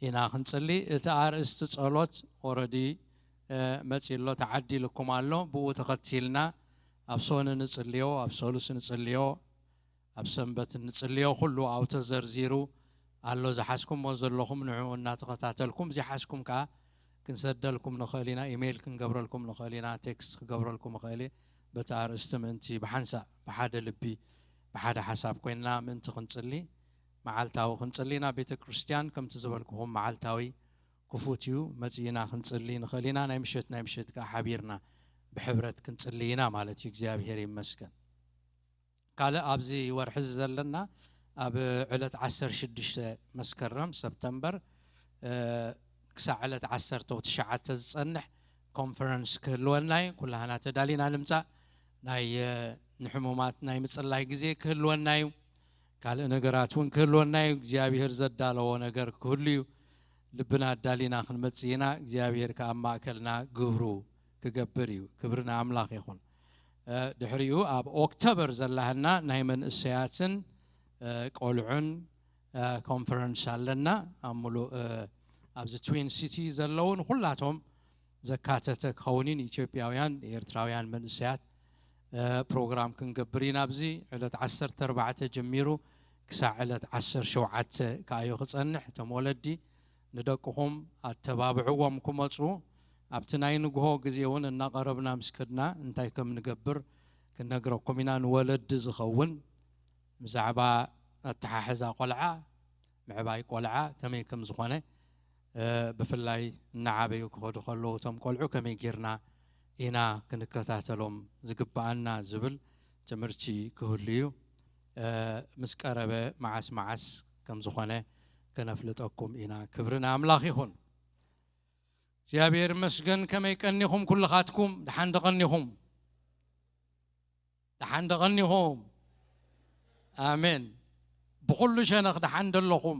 ኢና ክንጽሊ። እቲ ኣርእስቲ ጸሎት ኦረዲ መጺሎ ተዓዲልኩም ኣሎ። ብኡ ተኸቲልና ኣብ ሶኒ ንጽልዮ፣ ኣብ ሰሉስ ንጽልዮ፣ ኣብ ሰንበት ንጽልዮ። ኩሉ ኣብኡ ተዘርዚሩ ኣሎ። ዝሓዝኩሞ ዘለኹም ንዕኡ እናተኸታተልኩም፣ ዝሓዝኩም ከኣ ክንሰደልኩም ንኽእል ኢና፣ ኢሜይል ክንገብረልኩም ንኽእል ኢና፣ ቴክስት ክገብረልኩም እኽእል እየ። በቲ ኣርእስቲ ምእንቲ ብሓንሳእ ብሓደ ልቢ ብሓደ ሓሳብ ኮይንና ምእንቲ ክንጽሊ፣ መዓልታዊ ክንጽሊ ኢና። ቤተ ክርስቲያን ከምቲ ዝበልኩኹም መዓልታዊ ክፉት እዩ። መጺእና ክንጽሊ ንኽእል ኢና። ናይ ምሸት ናይ ምሸት ከኣ ሓቢርና ብሕብረት ክንጽሊ ኢና ማለት እዩ። እግዚኣብሔር ይመስገን። ካልእ ኣብዚ ወርሒ እዚ ዘለና ኣብ ዕለት ዓሰርተ ሽዱሽተ መስከረም ሰፕተምበር ክሳዕ ዕለት ዓሰርተ ትሽዓተ ዝጸንሕ ኮንፈረንስ ክህልወና እዩ። ኩላህና ተዳሊና ንምጻእ። ናይ ንሕሙማት ናይ ምጽላይ ግዜ ክህልወና እዩ። ካልእ ነገራት እውን ክህልወና እዩ። እግዚኣብሔር ዘዳለዎ ነገር ክህሉ እዩ። ልብና ኣዳሊና ክንመጽእ ኢና። እግዚኣብሔር ከኣ ኣብ ማእከልና ግብሩ ክገብር እዩ። ክብሪ ንኣምላኽ ይኹን። ድሕሪኡ ኣብ ኦክቶበር ዘላህና ናይ መንእሰያትን ቆልዑን ኮንፈረንስ ኣለና። ኣብ ሙሉእ ኣብዚ ትዊን ሲቲ ዘለውን ኩላቶም ዘካተተ ክኸውን እዩ። ንኢትዮጵያውያን፣ ንኤርትራውያን መንእሰያት ፕሮግራም ክንገብር ኢና። ኣብዚ ዕለት ዓሰርተ ኣርባዕተ ጀሚሩ ክሳዕ ዕለት ዓሰርተ ሸውዓተ ከኣዩ ክጸንሕ። እቶም ወለዲ ንደቅኹም ኣተባብዕዎም ክመጹ። ኣብቲ ናይ ንግሆ ግዜ እውን እናቐረብና ምስ ከድና እንታይ ከም ንገብር ክንነግረኩም ኢና። ንወለዲ ዝኸውን ብዛዕባ ኣተሓሕዛ ቆልዓ፣ ምዕባይ ቆልዓ ከመይ ከም ዝኾነ፣ ብፍላይ እናዓበዩ ክኸዱ ከለዉ እቶም ቆልዑ ከመይ ጌርና ኢና ክንከታተሎም ዝግብኣና ዝብል ትምህርቲ ክህሉ እዩ። ምስ ቀረበ መዓስ መዓስ ከም ዝኾነ ከነፍልጠኩም ኢና። ክብሪ ንኣምላኽ ይኹን። እግዚኣብሔር ይመስገን። ከመይ ቀኒኹም? ኩልኻትኩም ደሓን ደቐኒኹም? ደሓን ደቐኒኹም? ኣሜን። ብኹሉ ሸነኽ ደሓን ደለኹም?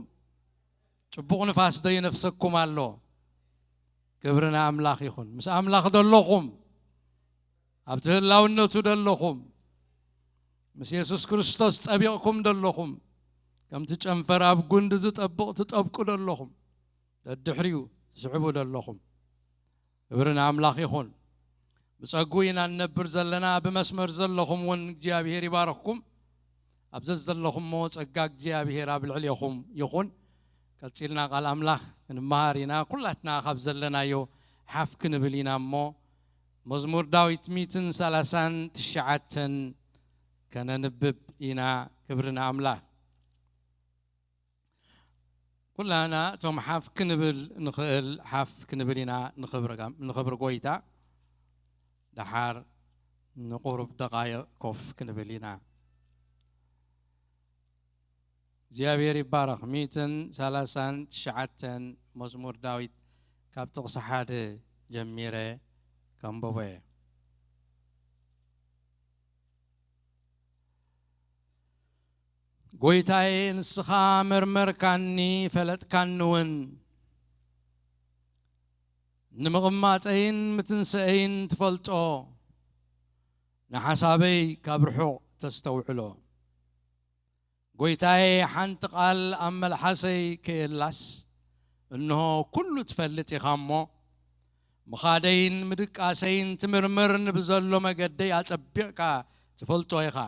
ጽቡቕ ንፋስ ዶ ይነፍሰኩም ኣሎ? ክብሪ ንኣምላኽ ይኹን። ምስ ኣምላኽ ደለኹም? ኣብቲ ህላውነቱ ደለኹም? ምስ የሱስ ክርስቶስ ጠቢቕኩም ደለኹም? ከምቲ ጨንፈር ኣብ ጉንዲ ዝጠብቕ ትጠብቁ ደለኹም? ደድሕሪኡ ትስዕቡ ደለኹም? ክብሪ ንኣምላኽ ይኹን። ብጸጉ ኢና እንነብር ዘለና። ብመስመር ዘለኹም እውን እግዚኣብሔር ይባርኽኩም። ኣብ ዘዘለኹሞ ጸጋ እግዚኣብሔር ኣብ ልዕሌኹም ይኹን። ቀጺልና ቃል ኣምላኽ ክንመሃር ኢና። ኩላትና ካብ ዘለናዮ ሓፍ ክንብል ኢና እሞ፣ መዝሙር ዳዊት ሚእትን ሰላሳን ትሽዓተን ከነንብብ ኢና። ክብሪ ንኣምላኽ። ኩላና እቶም ሓፍ ክንብል ንኽእል፣ ሓፍ ክንብል ኢና ንኽብሪ ጋም-፣ ንኽብሪ ጎይታ። ደሓር ንቑሩብ ደቓይቕ ኮፍ ክንብል ኢና። እግዚኣብሔር ይባረኽ። ሚእትን ሰላሳን ትሽዓተን መዝሙር ዳዊት ካብ ጥቕሲ ሓደ ጀሚረ ከንብቦ እየ። ጎይታዬ፣ ንስኻ መርመርካኒ፣ ፈለጥካኒ እውን። ንምቕማጠይን ምትንሰአይን ትፈልጦ፣ ንሓሳበይ ካብ ርሑቕ ተስተውዕሎ። ጎይታዬ፣ ሓንቲ ቃል ኣብ መልሓሰይ ከየላስ፣ እንሆ፣ ኩሉ ትፈልጥ ኢኻ እሞ፣ ምኻደይን ምድቃሰይን ትምርምር፣ ንብዘሎ መገደይ ኣጸቢቕካ ትፈልጦ ኢኻ።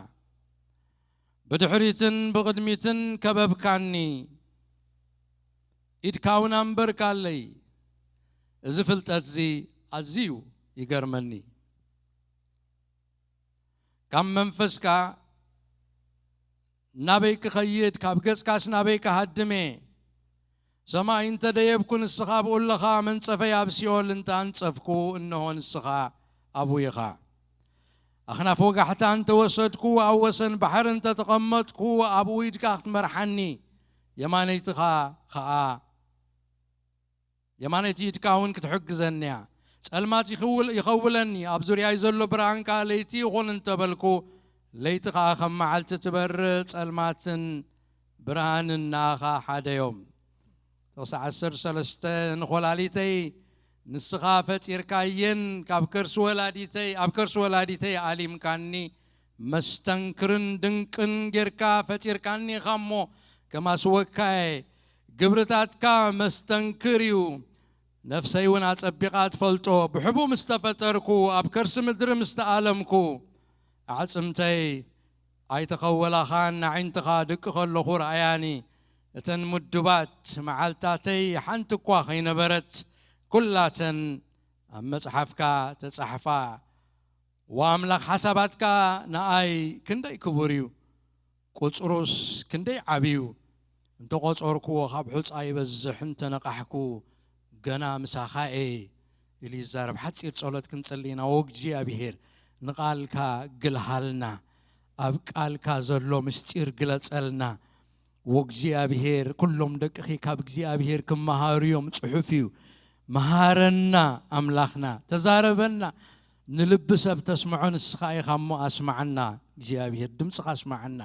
ብድሕሪትን ብቕድሚትን ከበብካኒ፣ ኢድካ እውን ኣንበርካለይ። እዚ ፍልጠት'ዚ ኣዝዩ ይገርመኒ። ካብ መንፈስካ ናበይ ክኸይድ፣ ካብ ገጽካስ ናበይ ክሃድም እየ? ሰማይ እንተ ደየብኩ፣ ንስኻ ኣብኡ ኣለኻ። መንጸፈይ ኣብ ሲኦል እንተ ኣንጸፍኩ፣ እንሆ፣ ንስኻ ኣብኡ ኢኻ። ኣኽናፍ ወጋሕታ እንተ ወሰድኩ፣ ኣብ ወሰን ባሕሪ እንተ ተቐመጥኩ፣ ኣብኡ ኢድካ ክትመርሓኒ፣ የማነይትኻ ኸኣ የማነይቲ ኢድካ እውን ክትሕግዘኒ እያ። ጸልማት ይኽውል-፣ ይኸውለኒ፣ ኣብ ዙርያይ ዘሎ ብርሃን ከኣ ለይቲ ይኹን እንተበልኩ፣ ለይቲ ከኣ ከም መዓልቲ ትበርህ፣ ጸልማትን ብርሃንን ንኣኻ ሓደ እዮም። ጥቕሲ ዓሰርተ ሰለስተ፣ ንኾላሊተይ ንስኻ ፈጢርካየን፣ ካብ ከርሲ ወላዲተይ፣ ኣብ ከርሲ ወላዲተይ ኣሊምካኒ፣ መስተንክርን ድንቅን ጌርካ ፈጢርካኒ ኢኻ እሞ፣ ከማስወካ እየ። ግብርታትካ መስተንክር እዩ። ነፍሰይ እውን ኣጸቢቓ ትፈልጦ። ብሕቡእ ምስ ተፈጠርኩ፣ ኣብ ከርሲ ምድሪ ምስ ተኣለምኩ፣ ኣዕጽምተይ ኣይተኸወላኻን፣ ኣዒንትኻ ድቂ ከለኹ ረኣያኒ። እተን ምዱባት መዓልታተይ ሓንቲ እኳ ከይነበረት፣ ኩላተን ኣብ መጽሓፍካ ተጻሕፋ። ወኣምላኽ፣ ሓሳባትካ ንኣይ ክንደይ ክቡር እዩ፣ ቁጽሩስ ክንደይ ዓቢ እዩ። እንተ ቆጸርክዎ፣ ካብ ሑጻ ይበዝሕ፣ እንተ ነቓሕኩ፣ ገና ምሳኻ እየ ኢሉ ይዛረብ። ሓጺር ጸሎት ክንጽሊ ኢና። ወእግዚኣብሔር፣ ንቓልካ ግልሃልና፣ ኣብ ቃልካ ዘሎ ምስጢር ግለጸልና። ወእግዚኣብሔር፣ ኩሎም ደቅኺ ካብ እግዚኣብሔር ክመሃሩ እዮም፣ ጽሑፍ እዩ። መሃረና ኣምላኽና፣ ተዛረበና። ንልቢ ሰብ ተስምዖ ንስኻ ኢኻ እሞ ኣስማዓና። እግዚኣብሔር፣ ድምፅኻ ኣስማዓና።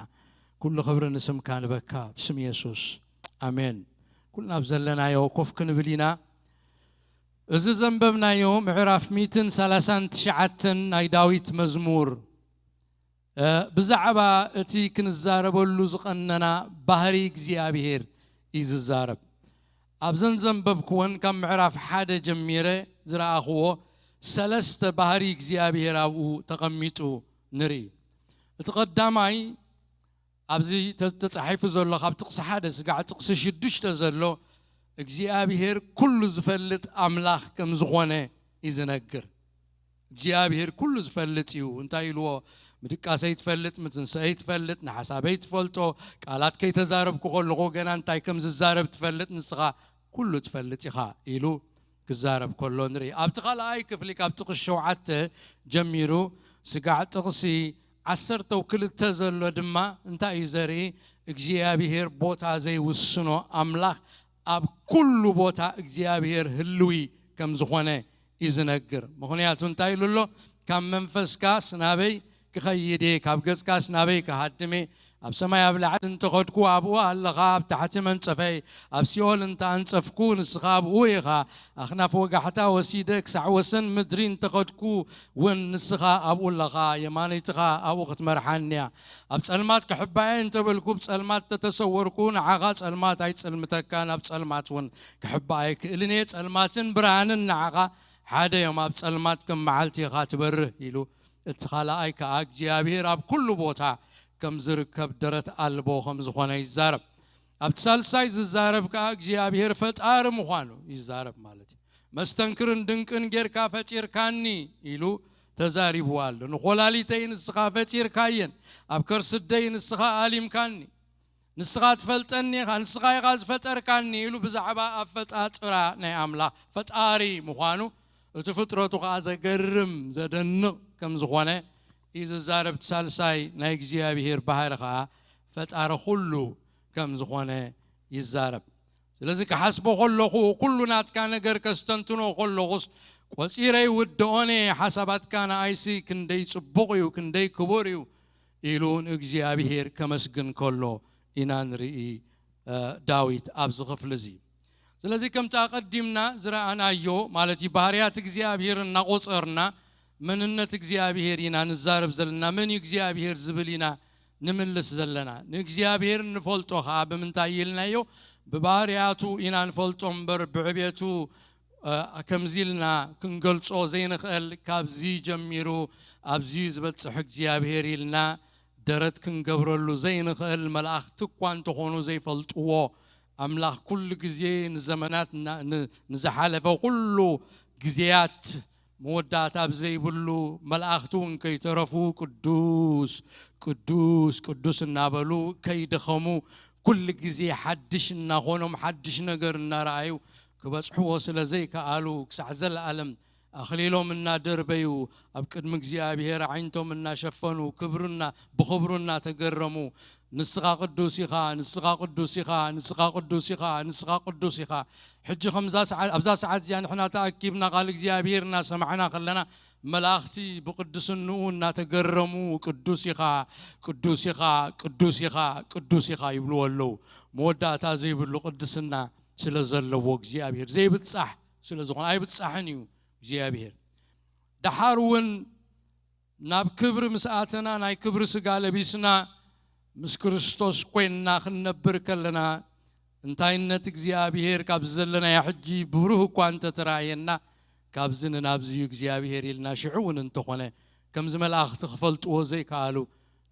ኩሉ ክብሪ ንስምካ ንበካ፣ ብስም የሱስ፣ ኣሜን። ኩልና ኣብ ዘለናዮ ኮፍ ክንብል ኢና። እዚ ዘንበብናዮ ምዕራፍ ሚእትን ሰላሳን ትሽዓተን ናይ ዳዊት መዝሙር፣ እ፣ ብዛዕባ እቲ ክንዛረበሉ ዝቐነና ባህሪ እግዚኣብሔር እዩ ዝዛረብ። ኣብዘን ዘንበብክወን፣ ካብ ምዕራፍ ሓደ ጀሚረ ዝረኣኽዎ፣ ሰለስተ ባህሪ እግዚኣብሔር ኣብኡ ተቐሚጡ ንርኢ። እቲ ቀዳማይ፣ ኣብዚ ተ-፣ ተጻሒፉ ዘሎ፣ ካብ ጥቕሲ ሓደ ስጋዕ ጥቕሲ ሽዱሽተ ዘሎ፣ እግዚኣብሔር ኩሉ ዝፈልጥ ኣምላኽ ከም ዝኾነ እዩ ዝነግር። እግዚኣብሔር ኩሉ ዝፈልጥ እዩ። እንታይ ኢልዎ? ምድቃሰይ ትፈልጥ፣ ምትንሳኤይ ትፈልጥ፣ ንሓሳበይ ትፈልጦ፣ ቃላት ከይተዛረብኩ ከለኹ ገና እንታይ ከም ዝዛረብ ትፈልጥ፣ ንስኻ ኩሉ ትፈልጥ ኢኻ ኢሉ ክዛረብ ከሎ ንርኢ። ኣብቲ ካልኣይ ክፍሊ፣ ካብ ጥቕሲ ሸውዓተ ጀሚሩ ስጋዕ ጥቕሲ ዓሰርተው ክልተ ዘሎ ድማ እንታይ እዩ ዘርኢ? እግዚኣብሔር ቦታ ዘይውስኖ ኣምላኽ፣ ኣብ ኩሉ ቦታ እግዚኣብሔር ህልዊ ከም ዝኾነ እዩ ዝነግር። ምኽንያቱ እንታይ ኢሉ ኣሎ? ካብ መንፈስካስ ናበይ ክኸይድ እየ? ካብ ገጽካስ ናበይ ክሃድም እየ? ኣብ ሰማይ ኣብ ላዕሊ እንተኸድኩ፣ ኣብኡ ኣለኻ። ኣብ ታሕቲ መንጸፈይ ኣብ ሲኦል እንተኣንጸፍኩ፣ ንስኻ ኣብኡ ኢኻ። ኣኽናፍ ወጋሕታ ወሲደ ክሳዕ ወሰን ምድሪ እንተኸድኩ እውን፣ ንስኻ ኣብኡ ኣለኻ። የማነይትኻ ኣብኡ ክትመርሓኒ እያ። ኣብ ጸልማት ክሕባእ እየ እንተበልኩ፣ ብጸልማት ተተሰወርኩ፣ ንዓኻ ጸልማት ኣይጽልምተካን፣ ኣብ ጸልማት እውን ክሕባእ ኣይክእልን እየ። ጸልማትን ብርሃንን ንዓኻ ሓደ እዮም። ኣብ ጸልማት ከም መዓልቲ ኢኻ ትበርህ ኢሉ፣ እቲ ካልኣይ ከኣ እግዚኣብሔር ኣብ ኩሉ ቦታ ከም ዝርከብ፣ ደረት ኣልቦ ከም ዝኾነ ይዛረብ። ኣብቲ ሳልሳይ ዝዛረብ ከኣ እግዚኣብሔር ፈጣሪ ምዃኑ ይዛረብ ማለት እዩ። መስተንክርን ድንቅን ጌርካ ፈጢርካኒ ኢሉ ተዛሪብዋ ኣሎ። ንኾላሊተይ ንስኻ ፈጢርካየን፣ ኣብ ከርሲ ኣደይ ንስኻ ኣሊምካኒ። ንስኻ ትፈልጠኒ ኢኻ፣ ንስኻ ኢኻ ዝፈጠርካኒ ኢሉ ብዛዕባ ኣፈጣጥራ ናይ ኣምላኽ፣ ፈጣሪ ምዃኑ፣ እቲ ፍጥረቱ ኸኣ ዘገርም፣ ዘደንቕ ከም ዝኾነ እዩ ዝዛረብ። እቲ ሳልሳይ ናይ እግዚኣብሔር ባህሪ ኸኣ ፈጣሪ ኹሉ ከም ዝኾነ ይዛረብ። ስለዚ ክሓስቦ ከለኹ፣ ኩሉ ናትካ ነገር ከስተንትኖ ከለኹስ፣ ቆጺረ ይውድኦን እየ። ሓሳባትካ ንኣይሲ ክንደይ ጽቡቕ እዩ፣ ክንደይ ክቡር እዩ ኢሉ ንእግዚኣብሔር ከመስግን ከሎ ኢና ንርኢ፣ እ፣ ዳዊት ኣብዚ ክፍሊ እዚ። ስለዚ ከምቲ ኣቐዲምና ዝረኣናዮ፣ ማለት እዩ፣ ባህርያት እግዚኣብሔር እናቖጸርና፣ መንነት እግዚኣብሔር ኢና ንዛረብ ዘለና። መን እዩ እግዚኣብሔር ዝብል ኢና ንምልስ ዘለና። ንእግዚኣብሔር እንፈልጦ ኸኣ ብምንታይ ኢልናዮ? ብባህርያቱ ኢና ንፈልጦ እምበር፣ ብዕቤቱ፣ እ፣ ከምዚ ኢልና ክንገልጾ ዘይንኽእል፣ ካብዚ ጀሚሩ ኣብዚ ዝበጽሕ እግዚኣብሔር ኢልና ደረት ክንገብረሉ ዘይንኽእል፣ መላእኽቲ እኳ እንተኾኑ ዘይፈልጥዎ፣ ኣምላኽ ኩሉ ግዜ ንዘመናት እና-፣ ን-፣ ንዝሓለፈ ኩሉ ግዜያት መወዳእታ ኣብ ዘይብሉ፣ መላእኽቲ እውን ከይተረፉ ቅዱስ፣ ቅዱስ፣ ቅዱስ እናበሉ ከይደኸሙ፣ ኩሉ ግዜ ሓድሽ እናኾኖም፣ ሓድሽ ነገር እናረኣዩ ክበጽሕዎ ስለ ዘይከኣሉ፣ ክሳዕ ዘለኣለም ኣኽሊሎም እናደርበዩ፣ ኣብ ቅድሚ እግዚኣብሔር ኣዒንቶም እናሸፈኑ፣ ክብሩና፣ ብኽብሩ እናተገረሙ፣ ንስኻ ቅዱስ ኢኻ፣ ንስኻ ቅዱስ ኢኻ፣ ንስኻ ቅዱስ ኢኻ፣ ንስኻ ቅዱስ ኢኻ። ሕጂ ከምዛ ሰዓ-፣ ኣብዛ ሰዓት እዚኣ ንሕና ተኣኪብና ቃል እግዚኣብሔር እናሰማዕና ከለና፣ መላእኽቲ ብቅድስንኡ እናተገረሙ፣ "ቅዱስ ኢኻ፣ ቅዱስ ኢኻ፣ ቅዱስ ኢኻ፣ ቅዱስ ኢኻ" ይብልዎ ኣለዉ። መወዳእታ ዘይብሉ ቅድስና ስለ ዘለዎ እግዚኣብሔር፣ ዘይብጻሕ ስለ ዝኾነ፣ ኣይብጻሕን እዩ እግዚኣብሔር። ደሓር እውን ናብ ክብሪ ምስ ኣተና፣ ናይ ክብሪ ስጋ ለቢስና፣ ምስ ክርስቶስ ኮይንና ክንነብር ከለና፣ እንታይነት እግዚኣብሔር ካብዚ ዘለናዮ ሕጂ ብሩህ እኳ እንተተራእየና፣ ካብዚ ንናብዚ እዩ እግዚኣብሔር ኢልና ሽዑ እውን እንተኾነ፣ ከምዚ መላእኽቲ ክፈልጥዎ ዘይከኣሉ፣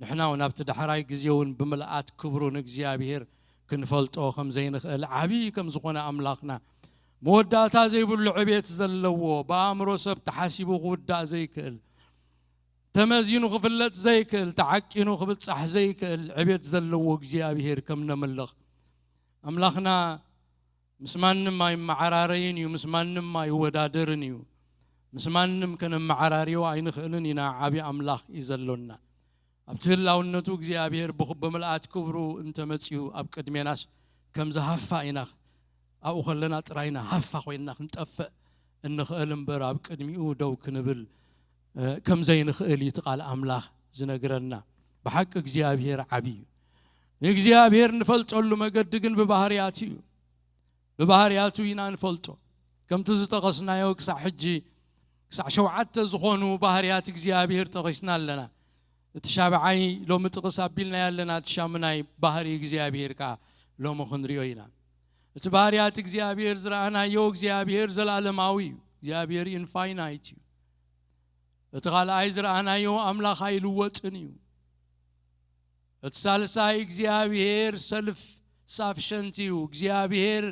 ንሕና እውን ኣብቲ ዳሕራይ ግዜ እውን ብምልኣት ክብሩ ንእግዚኣብሔር ክንፈልጦ ከም ዘይንኽእል ዓብዪ ከም ዝኾነ ኣምላኽና፣ መወዳእታ ዘይብሉ ዕቤት ዘለዎ፣ ብኣእምሮ ሰብ ተሓሲቡ ክውዳእ ዘይክእል፣ ተመዚኑ ክፍለጥ ዘይክእል፣ ተዓቂኑ ክብጻሕ ዘይክእል ዕቤት ዘለዎ እግዚኣብሔር ከም ነምልኽ፣ ኣምላኽና ምስ ማንም ኣይመዓራረይን እዩ፣ ምስ ማንም ኣይወዳደርን እዩ። ምስ ማንም ከነመዓራርዮ ኣይንኽእልን ኢና። ዓቢ ኣምላኽ እዩ ዘሎና። ኣብቲ ህላውነቱ እግዚኣብሔር ብኹ-፣ ብምልኣት ክብሩ እንተመጺኡ ኣብ ቅድሜናስ ከምዚ ሃፋ ኢና፣ ኣብኡ ከለና ጥራይና ሃፋ ኮይንና ክንጠፍእ እንኽእል እምበር ኣብ ቅድሚኡ ደው ክንብል፣ እ፣ ከም ዘይንኽእል እዩ እቲ ቃል ኣምላኽ ዝነግረና። ብሓቂ እግዚኣብሔር ዓቢ እዩ። ንእግዚኣብሔር ንፈልጠሉ መገዲ ግን ብባህርያቱ እዩ። ብባህርያቱ ኢና ንፈልጦ። ከምቲ ዝጠቐስናዮ ክሳዕ ሕጂ፣ ክሳዕ ሸውዓተ ዝኾኑ ባህርያት እግዚኣብሔር ጠቒስና ኣለና። እቲ ሻብዓይ ሎሚ ጥቕስ ኣቢልናዮ ኣለና፣ እቲ ሻሙናይ ባህሪ እግዚኣብሔር ከኣ ሎሚ ክንሪኦ ኢና። እቲ ባህርያት እግዚኣብሔር ዝረኣናዮ እግዚኣብሔር ዘለኣለማዊ እዩ። እግዚኣብሔር ኢንፋይናይት እዩ። እቲ ካልኣይ ዝረኣናዮ ኣምላኽ ኣይልወጥን እዩ። እቲ ሳልሳይ እግዚኣብሔር ሰልፍ ሳፍሸንት እዩ። እግዚኣብሔር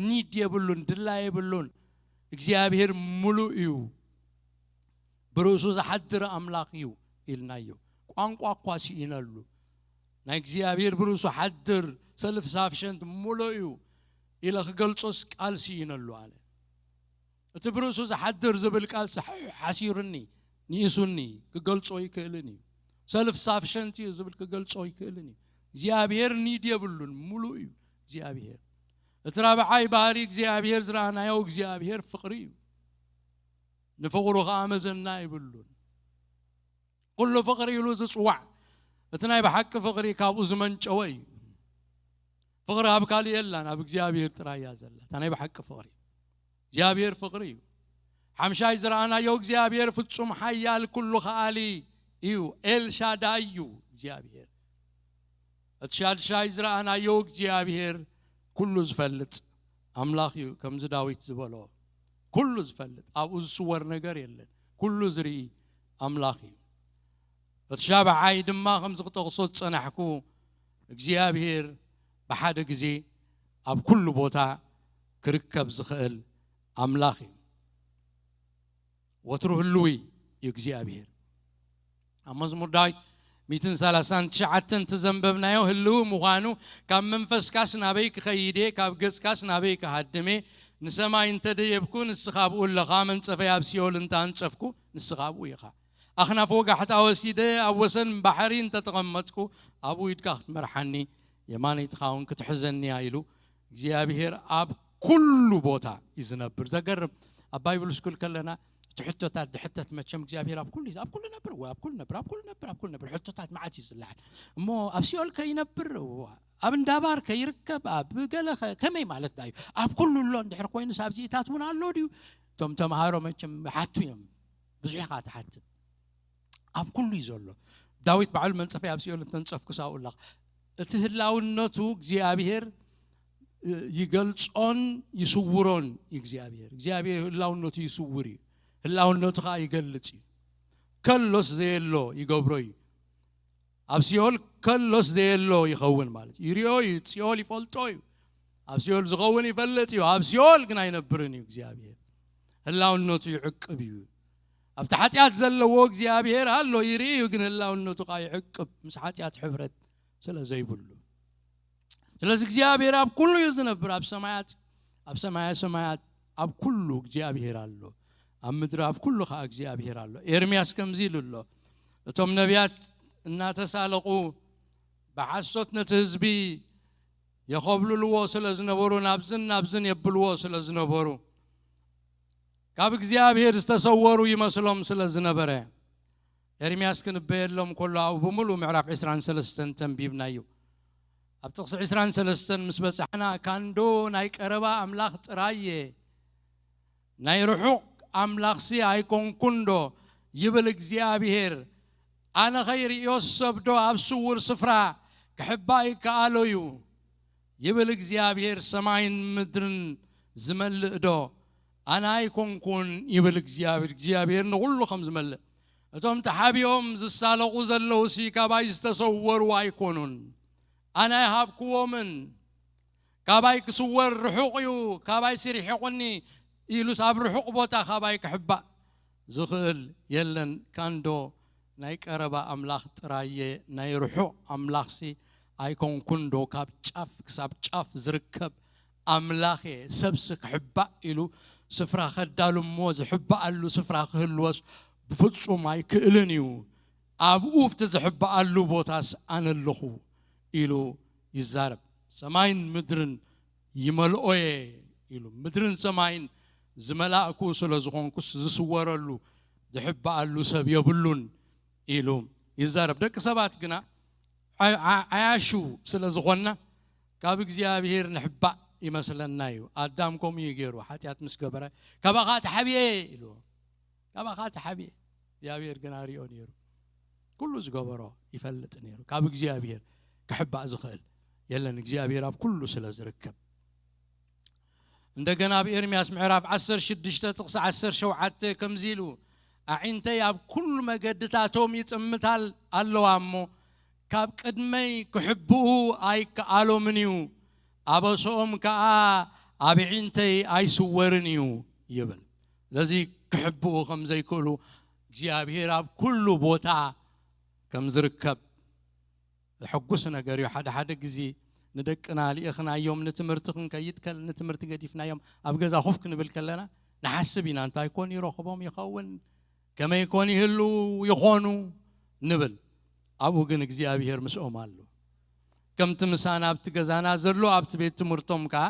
ኒድ የብሉን፣ ድላይ የብሉን። እግዚኣብሔር ምሉእ እዩ። ብርእሱ ዝሓድር ኣምላኽ እዩ ኢልናዮ። ቋንቋ እኳ ስኢነሉ። ናይ እግዚኣብሔር ብርእሱ ሓድር ሰልፍ ሳፍሸንት ምሉእ እዩ ኢለ ክገልጾስ ቃል ስኢነሉ ኣለ። እቲ ብርእሱ ዝሓድር ዝብል ቃል ሓሲሩኒ፣ ንኢሱኒ፣ ክገልጾ ይክእልን እዩ። ሰልፍ ሳፍሸንት እዩ ዝብል ክገልጾ ይክእልን እዩ። እግዚኣብሔር ኒድ የብሉን፣ ምሉእ እዩ እግዚኣብሔር። እቲ ራብዓይ ባህሪ እግዚኣብሔር ዝረኣናዮ እግዚኣብሔር ፍቕሪ እዩ። ንፍቕሩ ከኣ መዘና የብሉን። ኩሉ ፍቕሪ ኢሉ ዝጽዋዕ፣ እቲ ናይ ብሓቂ ፍቕሪ ካብኡ ዝመንጨወ እዩ። ፍቕሪ ኣብ ካልእ የላን፣ ኣብ እግዚኣብሔር ጥራይ እያ ዘላ። እታ ናይ ብሓቂ ፍቕሪ። እግዚኣብሔር ፍቕሪ እዩ። ሓምሻይ ዝረኣናዮ እግዚኣብሔር ፍጹም ሓያል ኩሉ ከኣሊ እዩ። ኤልሻዳይ እዩ እግዚኣብሔር። እቲ ሻድሻይ ዝረኣናዮ እግዚኣብሔር ኩሉ ዝፈልጥ ኣምላኽ እዩ። ከምዚ ዳዊት ዝበሎ፣ ኩሉ ዝፈልጥ፣ ኣብኡ ዝስወር ነገር የለን። ኩሉ ዝርኢ ኣምላኽ እዩ። እቲ ሻብዓይ ድማ ከምዚ ክጠቕሶ ዝጸናሕኩ፣ እግዚኣብሔር ብሓደ ግዜ ኣብ ኩሉ ቦታ ክርከብ ዝኽእል ኣምላኽ እዩ። ወትሩ ህልዊ እዩ እግዚኣብሔር። ኣብ መዝሙር ዳዊት ሚእትን ሰላሳን ትሽዓተን እቲ ዘንበብናዮ ህልዊ ምዃኑ፣ ካብ መንፈስካስ ናበይ ክኸይድ እየ፣ ካብ ገጽካስ ናበይ ክሃድም እየ? ንሰማይ እንተ ደየብኩ፣ ንስኻ ኣብኡ ኣለኻ፣ መንጸፈይ ኣብ ሲኦል እንተ ኣንጸፍኩ፣ ንስኻ ኣብኡ ኢኻ። ኣኽናፍ ወጋሕታ ወሲደ ኣብ ወሰን ባሕሪ እንተ ተቐመጥኩ፣ ኣብኡ ኢድካ ክትመርሓኒ፣ የማነይትኻ እውን ክትሕዘኒ እያ ኢሉ እግዚኣብሔር ኣብ ኩሉ ቦታ እዩ ዝነብር። ዘገርም፣ ኣብ ባይብል ስኩል ከለና እቲ ሕቶታት ዝሕተት መቸም እግዚኣብሔር ኣብ ኩሉ እዩ፣ ኣብ ኩሉ ነብር፣ እወ፣ ኣብ ኩሉ ነብር፣ ኣብ ኩሉ ነብር፣ ኣብ ኩሉ ነብር፣ ሕቶታት መዓት እዩ ዝለዓል። እሞ ኣብ ሲኦል ከ ይነብር? እወ። ኣብ እንዳባር ከ ይርከብ? ኣብ ገለ ከ-፣ ከመይ ማለት ዳ እዩ? ኣብ ኩሉ ኣሎ እንድሕር ኮይኑስ ኣብዚእታት እውን ኣሎ ድዩ? እቶም ተምሃሮ መቸም ይሓቱ እዮም። ብዙሕ ኢኻ ትሓትት። ኣብ ኩሉ እዩ ዘሎ። ዳዊት ባዕሉ መንጸፈይ ኣብ ሲኦል እንተንጸፍኩስ ኣብኡ ኣለኻ። እቲ ህላውነቱ እግዚኣብሔር፣ እ፣ ይገልጾን ይስውሮን እዩ እግዚኣብሔር። እግዚኣብሔር ህላውነቱ ይስውር እዩ። ህላውነቱ ኸኣ ይገልጽ እዩ። ከሎስ ዘየሎ ይገብሮ እዩ። ኣብ ሲኦል ከሎስ ዘየሎ ይኸውን ማለት እዩ። ይሪኦ እዩ፣ ሲኦል ይፈልጦ እዩ። ኣብ ሲኦል ዝኸውን ይፈልጥ እዩ። ኣብ ሲኦል ግን ኣይነብርን እዩ እግዚኣብሔር። ህላውነቱ ይዕቅብ እዩ። ኣብቲ ሓጢኣት ዘለዎ እግዚኣብሔር ኣሎ፣ ይርኢ እዩ፣ ግን ህላውነቱ ኸኣ ይዕቅብ፣ ምስ ሓጢኣት ሕብረት ስለ ዘይብሉ። ስለዚ እግዚኣብሔር ኣብ ኩሉ እዩ ዝነብር፣ ኣብ ሰማያት፣ ኣብ ሰማያ ሰማያት፣ ኣብ ኩሉ እግዚኣብሔር ኣሎ። ኣብ ምድሪ ኣብ ኩሉ ኸኣ እግዚኣብሔር ኣሎ። ኤርምያስ ከምዚ ኢሉ ኣሎ፣ እቶም ነቢያት እናተሳለቑ ብሓሶት ነቲ ህዝቢ የኸብልልዎ ስለ ዝነበሩ፣ ናብዝን ናብዝን የብልዎ ስለ ዝነበሩ፣ ካብ እግዚኣብሔር ዝተሰወሩ ይመስሎም ስለ ዝነበረ፣ ኤርምያስ ክንበየሎም ከሎ ኣብኡ ብምሉእ ምዕራፍ ዕስራን ሰለስተን ተንቢብናዮ። ኣብ ጥቕሲ ዕስራን ሰለስተን ምስ በጻሕና፣ ካንዶ ናይ ቀረባ ኣምላኽ ጥራይ እየ፣ ናይ ርሑቕ ኣምላኽሲ ኣይኮንኩን ዶ ይብል እግዚኣብሔር? ኣነ ኸይርእዮስ ሰብዶ ኣብ ስዉር ስፍራ ክሕባእ ይከኣሎ እዩ? ይብል እግዚኣብሔር። ሰማይን ምድርን ዝመልእ ዶ ኣነ ኣይኮንኩን? ይብል እግዚኣብሔር። እግዚኣብሔር ንኹሉ ከም ዝመልእ፣ እቶም ተሓቢኦም ዝሳለቑ ዘለውሲ ካባይ ዝተሰወሩ ኣይኮኑን፣ ኣነ ኣይሃብክዎምን። ካባይ ክስወር ርሑቕ እዩ፣ ካባይ ሲርሒቑኒ ኢሉስ ኣብ ርሑቕ ቦታ ካባይ ክሕባእ ዝኽእል የለን። ካንዶ ናይ ቀረባ ኣምላኽ ጥራየ፣ ናይ ርሑቕ ኣምላኽሲ ኣይኮንኩን ዶ? ካብ ጫፍ ክሳብ ጫፍ ዝርከብ ኣምላኽ እየ። ሰብሲ ክሕባእ ኢሉ ስፍራ ከዳሉ እሞ ዝሕባኣሉ ስፍራ ክህልወስ ብፍጹም ኣይክእልን እዩ። ኣብኡ ኣብቲ ዝሕባኣሉ ቦታስ ኣነ ኣለኹ ኢሉ ይዛረብ። ሰማይን ምድርን ይመልኦ እየ ኢሉ፣ ምድርን ሰማይን ዝመላእኩ ስለ ዝኾንኩስ ዝስወረሉ ዝሕባኣሉ ሰብ የብሉን ኢሉ ይዛረብ። ደቂ ሰባት ግና ዓ-፣ ዓ-፣ ዓያሹ ስለ ዝኾንና ካብ እግዚኣብሔር ንሕባእ ይመስለና እዩ። ኣዳም ከምኡ እዩ ገይሩ፣ ሓጢኣት ምስ ገበረ "ካባኻ ተሓብየ" ኢሉ፣ "ካባኻ ተሓብየ"። እግዚኣብሔር ግን ኣሪኦ ነይሩ፣ ኩሉ ዝገበሮ ይፈልጥ ነይሩ። ካብ እግዚኣብሔር ክሕባእ ዝኽእል የለን፣ እግዚኣብሔር ኣብ ኩሉ ስለ ዝርከብ። እንደገና ኣብ ኤርምያስ ምዕራፍ ዓሰርተ ሽዱሽተ ጥቕሲ ዓሰርተ ሸውዓተ ከምዚ ኢሉ፣ "ኣዒንተይ ኣብ ኩሉ መገድታቶም ይጥምታ ኣለዋ እሞ፣ ካብ ቅድመይ ክሕብኡ ኣይከኣሎምን እዩ፣ ኣበስኦም ከኣ ኣብ ኣዒንተይ ኣይስወርን እዩ" ይብል። ስለዚ ክሕብኡ ከም ዘይክእሉ እግዚኣብሔር ኣብ ኩሉ ቦታ ከም ዝርከብ ዘሐጉስ ነገር እዩ። ሓደ ሓደ ግዜ ንደቅና ልኢኽናዮም ንትምህርቲ ክንከይድ ከል-፣ ንትምህርቲ ገዲፍናዮም ኣብ ገዛ ኮፍ ክንብል ከለና ንሓስብ ኢና፣ "እንታይ ኮን ይረኽቦም ይኸውን? ከመይ ኮን ይህልዉ ይኾኑ?" ንብል። ኣብኡ ግን እግዚኣብሔር ምስኦም ኣሎ። ከምቲ ምሳና ኣብቲ ገዛና ዘሎ ኣብቲ ቤት ትምህርቶም ከኣ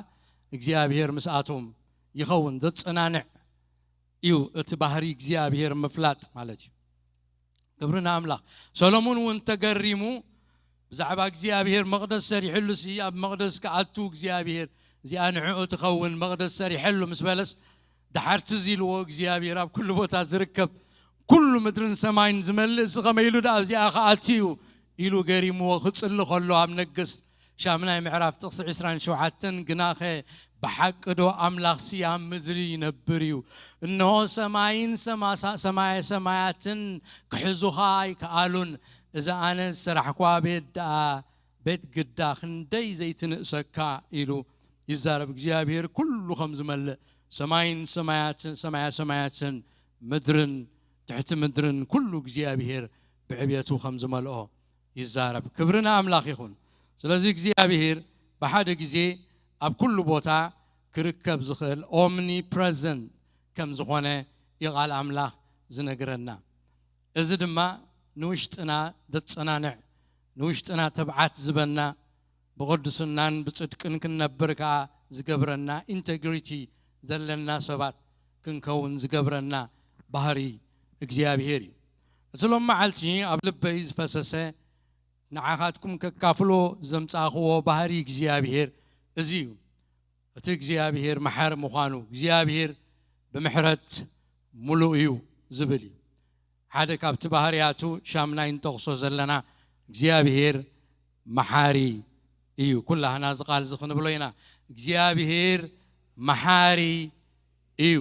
እግዚኣብሔር ምስኣቶም ይኸውን። ዘጸናንዕ እዩ እቲ ባህሪ እግዚኣብሔር ምፍላጥ ማለት እዩ። ክብሪ ንኣምላኽ። ሰሎሞን እውን ተገሪሙ ብዛዕባ እግዚኣብሔር መቕደስ ሰሪሕሉ ሲ፣ ኣብ መቕደስ ክኣቱ እግዚኣብሔር እዚኣ ንዕኡ ትኸውን መቕደስ ሰሪሐሉ ምስ በለስ፣ ደሓር ትዝ ኢልዎ እግዚኣብሔር ኣብ ኩሉ ቦታ ዝርከብ ኩሉ ምድርን ሰማይን ዝመልእ እዚ ከመይ ኢሉ ደኣ ኣብዚኣ ክኣቱ እዩ ኢሉ ገሪምዎ ክጽሊ ከሎ ኣብ ነገስት ሻምናይ ምዕራፍ ጥቕሲ ዕስራን ሸውዓተን ግናኸ ብሓቂ ዶ ኣምላኽሲ ኣብ ምድሪ ይነብር እዩ? እንሆ ሰማይን ሰማሳ-፣ ሰማየ ሰማያትን ክሕዙኻ ኣይከኣሉን፣ እዛ ኣነ ዝሰራሕኳ ቤት ደኣ ቤት ግዳ ክንደይ ዘይትንእሰካ ኢሉ ይዛረብ። እግዚኣብሔር ኩሉ ከም ዝመልእ ሰማይን ሰማያትን፣ ሰማያ ሰማያትን ምድርን ትሕቲ ምድርን ኩሉ እግዚኣብሔር ብዕብየቱ ከም ዝመልኦ ይዛረብ። ክብሪ ንኣምላኽ ይኹን። ስለዚ እግዚኣብሔር ብሓደ ግዜ ኣብ ኩሉ ቦታ ክርከብ ዝኽእል ኦምኒፕረዘንት ከም ዝኾነ እዩ ቃል ኣምላኽ ዝነግረና። እዚ ድማ ንውሽጥና ዘጸናንዕ፣ ንውሽጥና ትብዓት ዝበና፣ ብቕድስናን ብጽድቅን ክንነብር ከኣ ዝገብረና፣ ኢንተግሪቲ ዘለና ሰባት ክንከውን ዝገብረና ባህሪ እግዚኣብሔር እዩ። እቲ ሎም መዓልቲ ኣብ ልበይ ዝፈሰሰ ንዓኻትኩም ከካፍሎ ዘምጻእኽዎ ባህሪ እግዚኣብሔር እዚ እዩ። እቲ እግዚኣብሔር መሓሪ ምዃኑ፣ እግዚኣብሔር ብምሕረት ምሉእ እዩ ዝብል እዩ። ሓደ ካብቲ ባህርያቱ ሻምናይ ንጠቕሶ ዘለና እግዚኣብሔር መሓሪ እዩ። ኩላህና እዚ ቃል እዚ ክንብሎ ኢና። እግዚኣብሔር መሓሪ እዩ።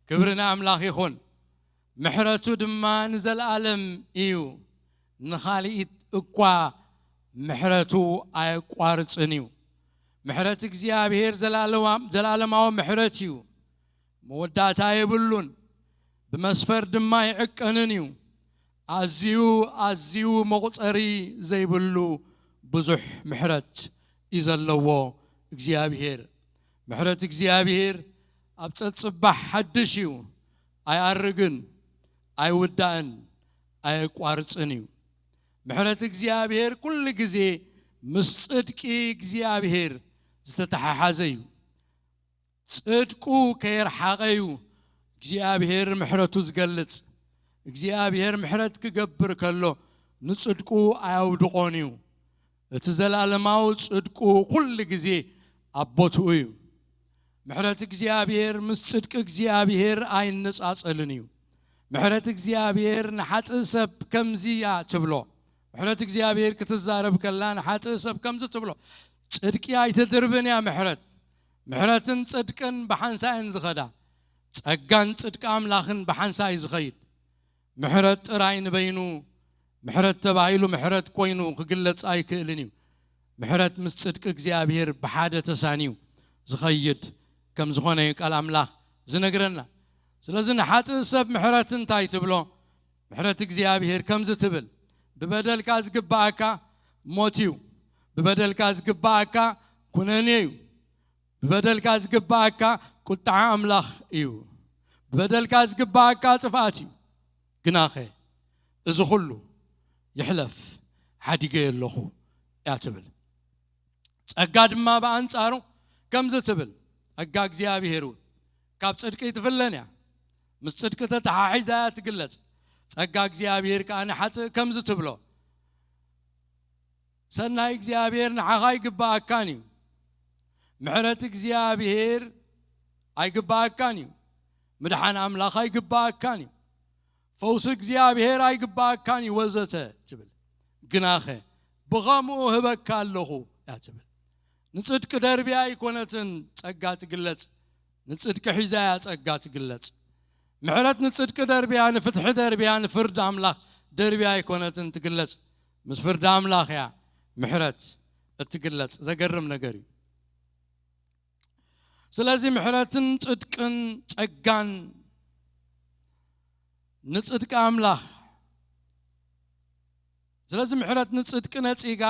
ክብሪ ንኣምላኽ ይኹን። ምሕረቱ ድማ ንዘለኣለም እዩ። ንኻልኢት እኳ ምሕረቱ ኣየቋርጽን እዩ። ምሕረት እግዚኣብሔር ዘላለዋ-፣ ዘላለማዊ ምሕረት እዩ። መወዳእታ የብሉን፣ ብመስፈር ድማ ኣይዕቀንን እዩ። ኣዝዩ፣ ኣዝዩ መቑጸሪ ዘይብሉ ብዙሕ ምሕረት እዩ ዘለዎ እግዚኣብሔር። ምሕረት እግዚኣብሔር ኣብ ጸጽባሕ ሓድሽ እዩ፣ ኣይኣርግን፣ ኣይውዳእን፣ ኣየቋርጽን እዩ። ምሕረት እግዚኣብሔር ኩሉ ግዜ ምስ ጽድቂ እግዚኣብሔር ዝተተሓሓዘ እዩ። ጽድቁ ከየርሓቐ እዩ እግዚኣብሔር ምሕረቱ ዝገልጽ። እግዚኣብሔር ምሕረት ክገብር ከሎ ንጽድቁ ኣያውድቖን እዩ። እቲ ዘላለማዊ ጽድቁ ኩሉ ግዜ ኣብ ቦትኡ እዩ። ምሕረት እግዚኣብሔር ምስ ጽድቂ እግዚኣብሔር ኣይነጻጸልን እዩ። ምሕረት እግዚኣብሔር ንሓጥእ ሰብ ከምዚ እያ ትብሎ። ምሕረት እግዚኣብሔር ክትዛረብ ከላ ንሓጥእ ሰብ ከምዚ ትብሎ። ጽድቂ ኣይትድርብን እያ ምሕረት። ምሕረትን ጽድቅን ብሓንሳእ እየን ዝኸዳ። ጸጋን ጽድቂ ኣምላኽን ብሓንሳእ እዩ ዝኸይድ። ምሕረት ጥራይ ንበይኑ ምሕረት ተባሂሉ ምሕረት ኮይኑ ክግለጽ ኣይክእልን እዩ። ምሕረት ምስ ጽድቂ እግዚኣብሔር ብሓደ ተሳንዩ ዝኸይድ ከም ዝኾነ እዩ ቃል ኣምላኽ ዝነግረና። ስለዚ ንሓጥእ ሰብ ምሕረት እንታይ ትብሎ? ምሕረት እግዚኣብሔር ከምዚ ትብል፣ ብበደልካ ዝግባኣካ ሞት እዩ፣ ብበደልካ ዝግባኣካ ኩነኔ እዩ፣ ብበደልካ ዝግባኣካ ቁጥዓ ኣምላኽ እዩ፣ ብበደልካ ዝግባኣካ ጥፍኣት እዩ። ግናኸ እዚ ኹሉ ይሕለፍ፣ ሓዲገ ኣለኹ እያ ትብል። ጸጋ ድማ ብኣንጻሩ ከምዚ ትብል፣ ጸጋ እግዚኣብሔር እውን ካብ ጽድቂ ትፍለን እያ፣ ምስ ጽድቂ ተተሓሒዛ እያ ትግለጽ። ጸጋ እግዚኣብሔር ከኣ ንሓጥእ ከምዚ ትብሎ፣ ሰናይ እግዚኣብሔር ንዓኻ ኣይግባኣካን እዩ፣ ምሕረት እግዚኣብሔር ኣይግባኣካን እዩ፣ ምድሓን ኣምላኽ ኣይግባኣካን እዩ፣ ፈውሲ እግዚኣብሔር ኣይግባኣካን እዩ ወዘተ ትብል። ግናኸ ብኸምኡ ህበካ ኣለኹ እያ ትብል። ንጽድቂ ደርብያ ኣይኮነትን ጸጋ ትግለጽ፣ ንጽድቂ ሒዛ እያ ጸጋ ትግለጽ። ምሕረት ንጽድቂ ደርብያ፣ ንፍትሒ ደርብያ፣ ንፍርዲ ኣምላኽ ደርብያ ኣይኮነትን ትግለጽ። ምስ ፍርዲ ኣምላኽ እያ ምሕረት እትግለጽ። ዘገርም ነገር እዩ። ስለዚ ምሕረትን ጽድቅን ጸጋን ንጽድቂ ኣምላኽ፣ ስለዚ ምሕረት ንጽድቂ ነጺጋ፣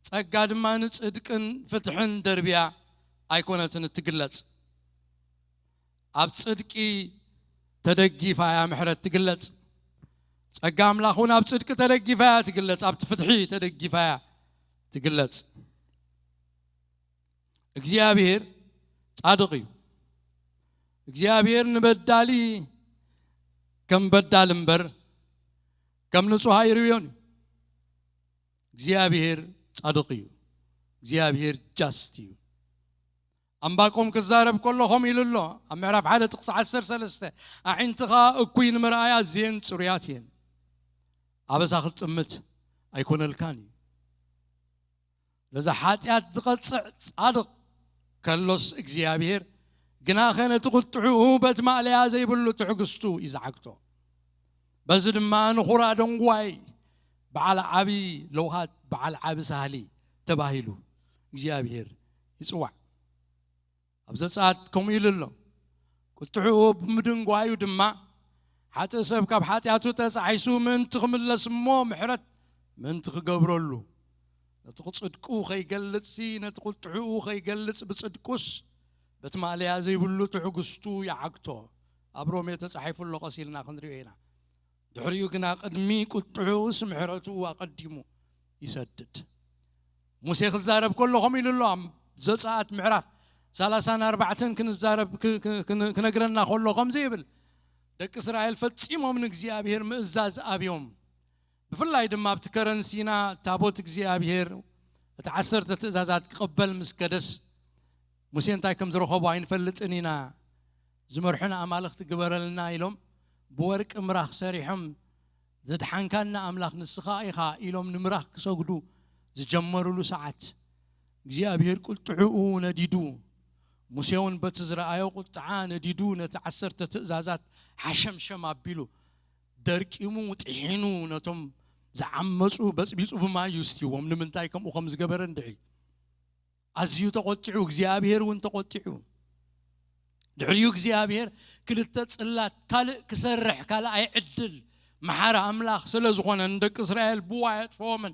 ጸጋ ድማ ንጽድቅን ፍትሕን ደርብያ ኣይኮነትን እትግለጽ። ኣብ ጽድቂ ተደጊፋ እያ ምሕረት ትግለጽ። ጸጋ ኣምላኽ እውን ኣብ ጽድቂ ተደጊፋ እያ ትግለጽ፣ ኣብቲ ፍትሒ ተደጊፋ እያ ትግለጽ። እግዚኣብሔር ጻድቕ እዩ። እግዚኣብሔር ንበዳሊ ከም በዳል እምበር ከም ንጹህ ኣይርእዮን እዩ። እግዚኣብሔር ጻድቕ እዩ። እግዚኣብሔር ጃስት እዩ። ኣምባቆም ክዛረብ ከሎ ከምኡ ኢሉ ኣሎ። ኣብ ምዕራፍ ሓደ ጥቕሲ ዓሰርተ ሰለስተ፣ ኣዒንትኻ እኩይ ንምርኣይ ኣዝየን ጽሩያት እየን፣ ኣበሳ ክትጥምት ኣይኮነልካን እዩ። ነዛ ሓጢኣት ዝቐጽዕ ጻድቕ ከሎስ እግዚኣብሔር ግናኸ ነቲ ቁጥዕኡ በቲ ማእለያ ዘይብሉ ትዕግስቱ እዩ ዝዓግቶ። በዚ ድማ ንኹራ ደንጓይ፣ በዓል ዓቢ ለውሃት፣ በዓል ዓቢ ሳህሊ ተባሂሉ እግዚኣብሔር ይጽዋዕ። ኣብ ዘጸኣት ከምኡ ኢሉ ኣሎ። ቁጥዕኡ ብምድንጓዩ ድማ ሓጥእ ሰብ ካብ ሓጢኣቱ ተጻሒሱ ምእንቲ ክምለስ እሞ ምሕረት ምእንቲ ክገብረሉ፣ ነቲ ጽድቁ ከይገልጽሲ፣ ነቲ ቁጥዕኡ ከይገልጽ ብጽድቁስ በቲ ማእለያ ዘይብሉ ትዕግስቱ ይዓግቶ። ኣብ ሮሜ ተጻሒፉ ኣሎ፣ ቀስ ኢልና ክንሪኦ ኢና። ድሕሪኡ ግና ቅድሚ ቁጥዕኡስ ምሕረቱ ኣቐዲሙ ይሰድድ። ሙሴ ክዛረብ ከሎ ከምኡ ኢሉ ኣሎ። ኣብ ዘጸኣት ምዕራፍ ሰላሳን ኣርባዕተን ክንዛረብ ክ-፣ ክ-፣ ክን-፣ ክነግረና ከሎ ከምዚ ይብል፣ ደቂ እስራኤል ፈጺሞም ንእግዚኣብሔር ምእዛዝ ኣብዮም። ብፍላይ ድማ ኣብቲ ከረን ሲና ታቦት እግዚኣብሔር፣ እቲ ዓሰርተ ትእዛዛት ክቕበል ምስ ከደስ፣ ሙሴ እንታይ ከም ዝረኸቦ ኣይንፈልጥን ኢና፣ ዝመርሑና ኣማልኽቲ ግበረልና ኢሎም ብወርቂ ምራኽ ሰሪሖም፣ ዘድሓንካና ኣምላኽ ንስኻ ኢኻ ኢሎም ንምራኽ ክሰግዱ ዝጀመሩሉ ሰዓት፣ እግዚኣብሔር ቁጥዕኡ ነዲዱ፣ ሙሴ እውን በቲ ዝረኣዮ ቁጥዓ ነዲዱ ነቲ ዓሰርተ ትእዛዛት ሓሸምሸም ኣቢሉ፣ ደርቂሙ፣ ጥሒኑ፣ ነቶም ዝዓመፁ በፅቢፁ ብማይ ይስትይዎም። ንምንታይ ከምኡ ከም ዝገበረ እንድዒ። ኣዝዩ ተቖጢዑ፣ እግዚኣብሔር እውን ተቖጢዑ። ድሕሪኡ እግዚኣብሔር ክልተ ጽላት ካልእ ክሰርሕ ካልኣይ ዕድል መሓሪ ኣምላኽ ስለ ዝኾነ ንደቂ እስራኤል ብዋ ኣየጥፍኦምን፣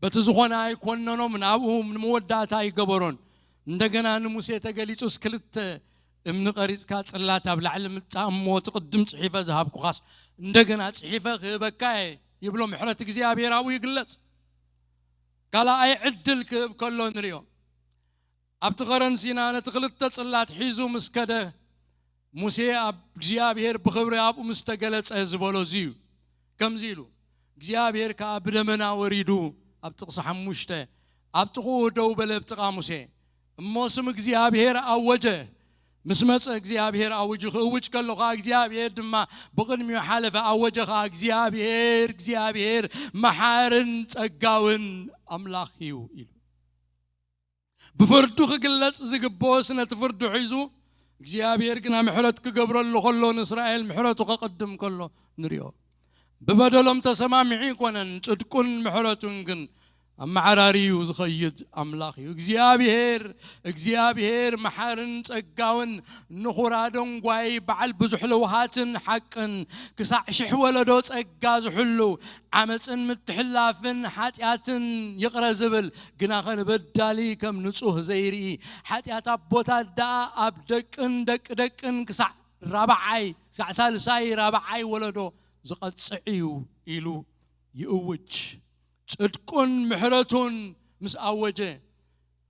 በቲ ዝኾነ ኣይኮነኖምን፣ ኣብኡ ንመወዳእታ ኣይገበሮን። እንደገና ንሙሴ ተገሊጹስ ክልተ እምኒ ቀሪጽካ ጽላት ኣብ ላዕሊ ምጻእ እሞ እቲ ቅድም ጽሒፈ ዝሃብኩኻስ እንደገና ጽሒፈ ክህበካ እየ ይብሎ። ምሕረት እግዚኣብሔር ኣብኡ ይግለጽ። ካልኣይ ዕድል ክህብ ከሎ ንሪኦ። ኣብቲ ኸረን ሲና ነቲ ክልተ ጽላት ሒዙ ምስ ከደ፣ ሙሴ ኣብ እግዚኣብሔር ብኽብሪ ኣብኡ ምስ ተገለጸ ዝበሎ እዚ እዩ። ከምዚ ኢሉ፣ እግዚኣብሔር ከኣ ብደመና ወሪዱ ኣብ ጥቕሲ ሓሙሽተ ኣብ ጥቕኡ ደው በለ ኣብ ጥቓ ሙሴ። እሞ ስም እግዚኣብሔር ኣወጀ። ምስ መጸ እግዚኣብሔር ኣውጁ ክእውጅ ከሎ ኸኣ እግዚኣብሔር ድማ ብቕድሚኡ ሓለፈ፣ ኣወጀ ኸኣ፣ እግዚኣብሔር፣ እግዚኣብሔር መሓርን ጸጋውን ኣምላኽ እዩ ኢሉ። ብፍርዱ ክግለጽ ዝግብኦስ ነቲ ፍርዱ ሒዙ እግዚኣብሔር ግና ምሕረት ክገብረሉ ከሎ ንእስራኤል ምሕረቱ ከቕድም ከሎ ንሪኦ። ብበደሎም ተሰማሚዑ ኣይኮነን፣ ጽድቁን ምሕረቱን ግን ኣመዓራርዩ ዝኸይድ ኣምላኽ እዩ። እግዚኣብሔር እግዚኣብሔር መሓርን ጸጋውን ንኹራ ደንጓይ በዓል ብዙሕ ለውሃትን ሓቅን ክሳዕ ሽሕ ወለዶ ጸጋ ዝሕሉ ዓመፅን ምትሕላፍን ሓጢኣትን ይቕረ ዝብል ግና ኸንበዳሊ ከም ንጹህ ዘይርኢ ሓጢኣት ኣቦታት ደኣ ኣብ ደቅን ደቂ ደቅን ክሳዕ ራብዓይ ክሳዕ ሳልሳይ ራብዓይ ወለዶ ዝቐጽዕ እዩ ኢሉ ይእውጅ። ጽድቁን ምሕረቱን ምስ ኣወጀ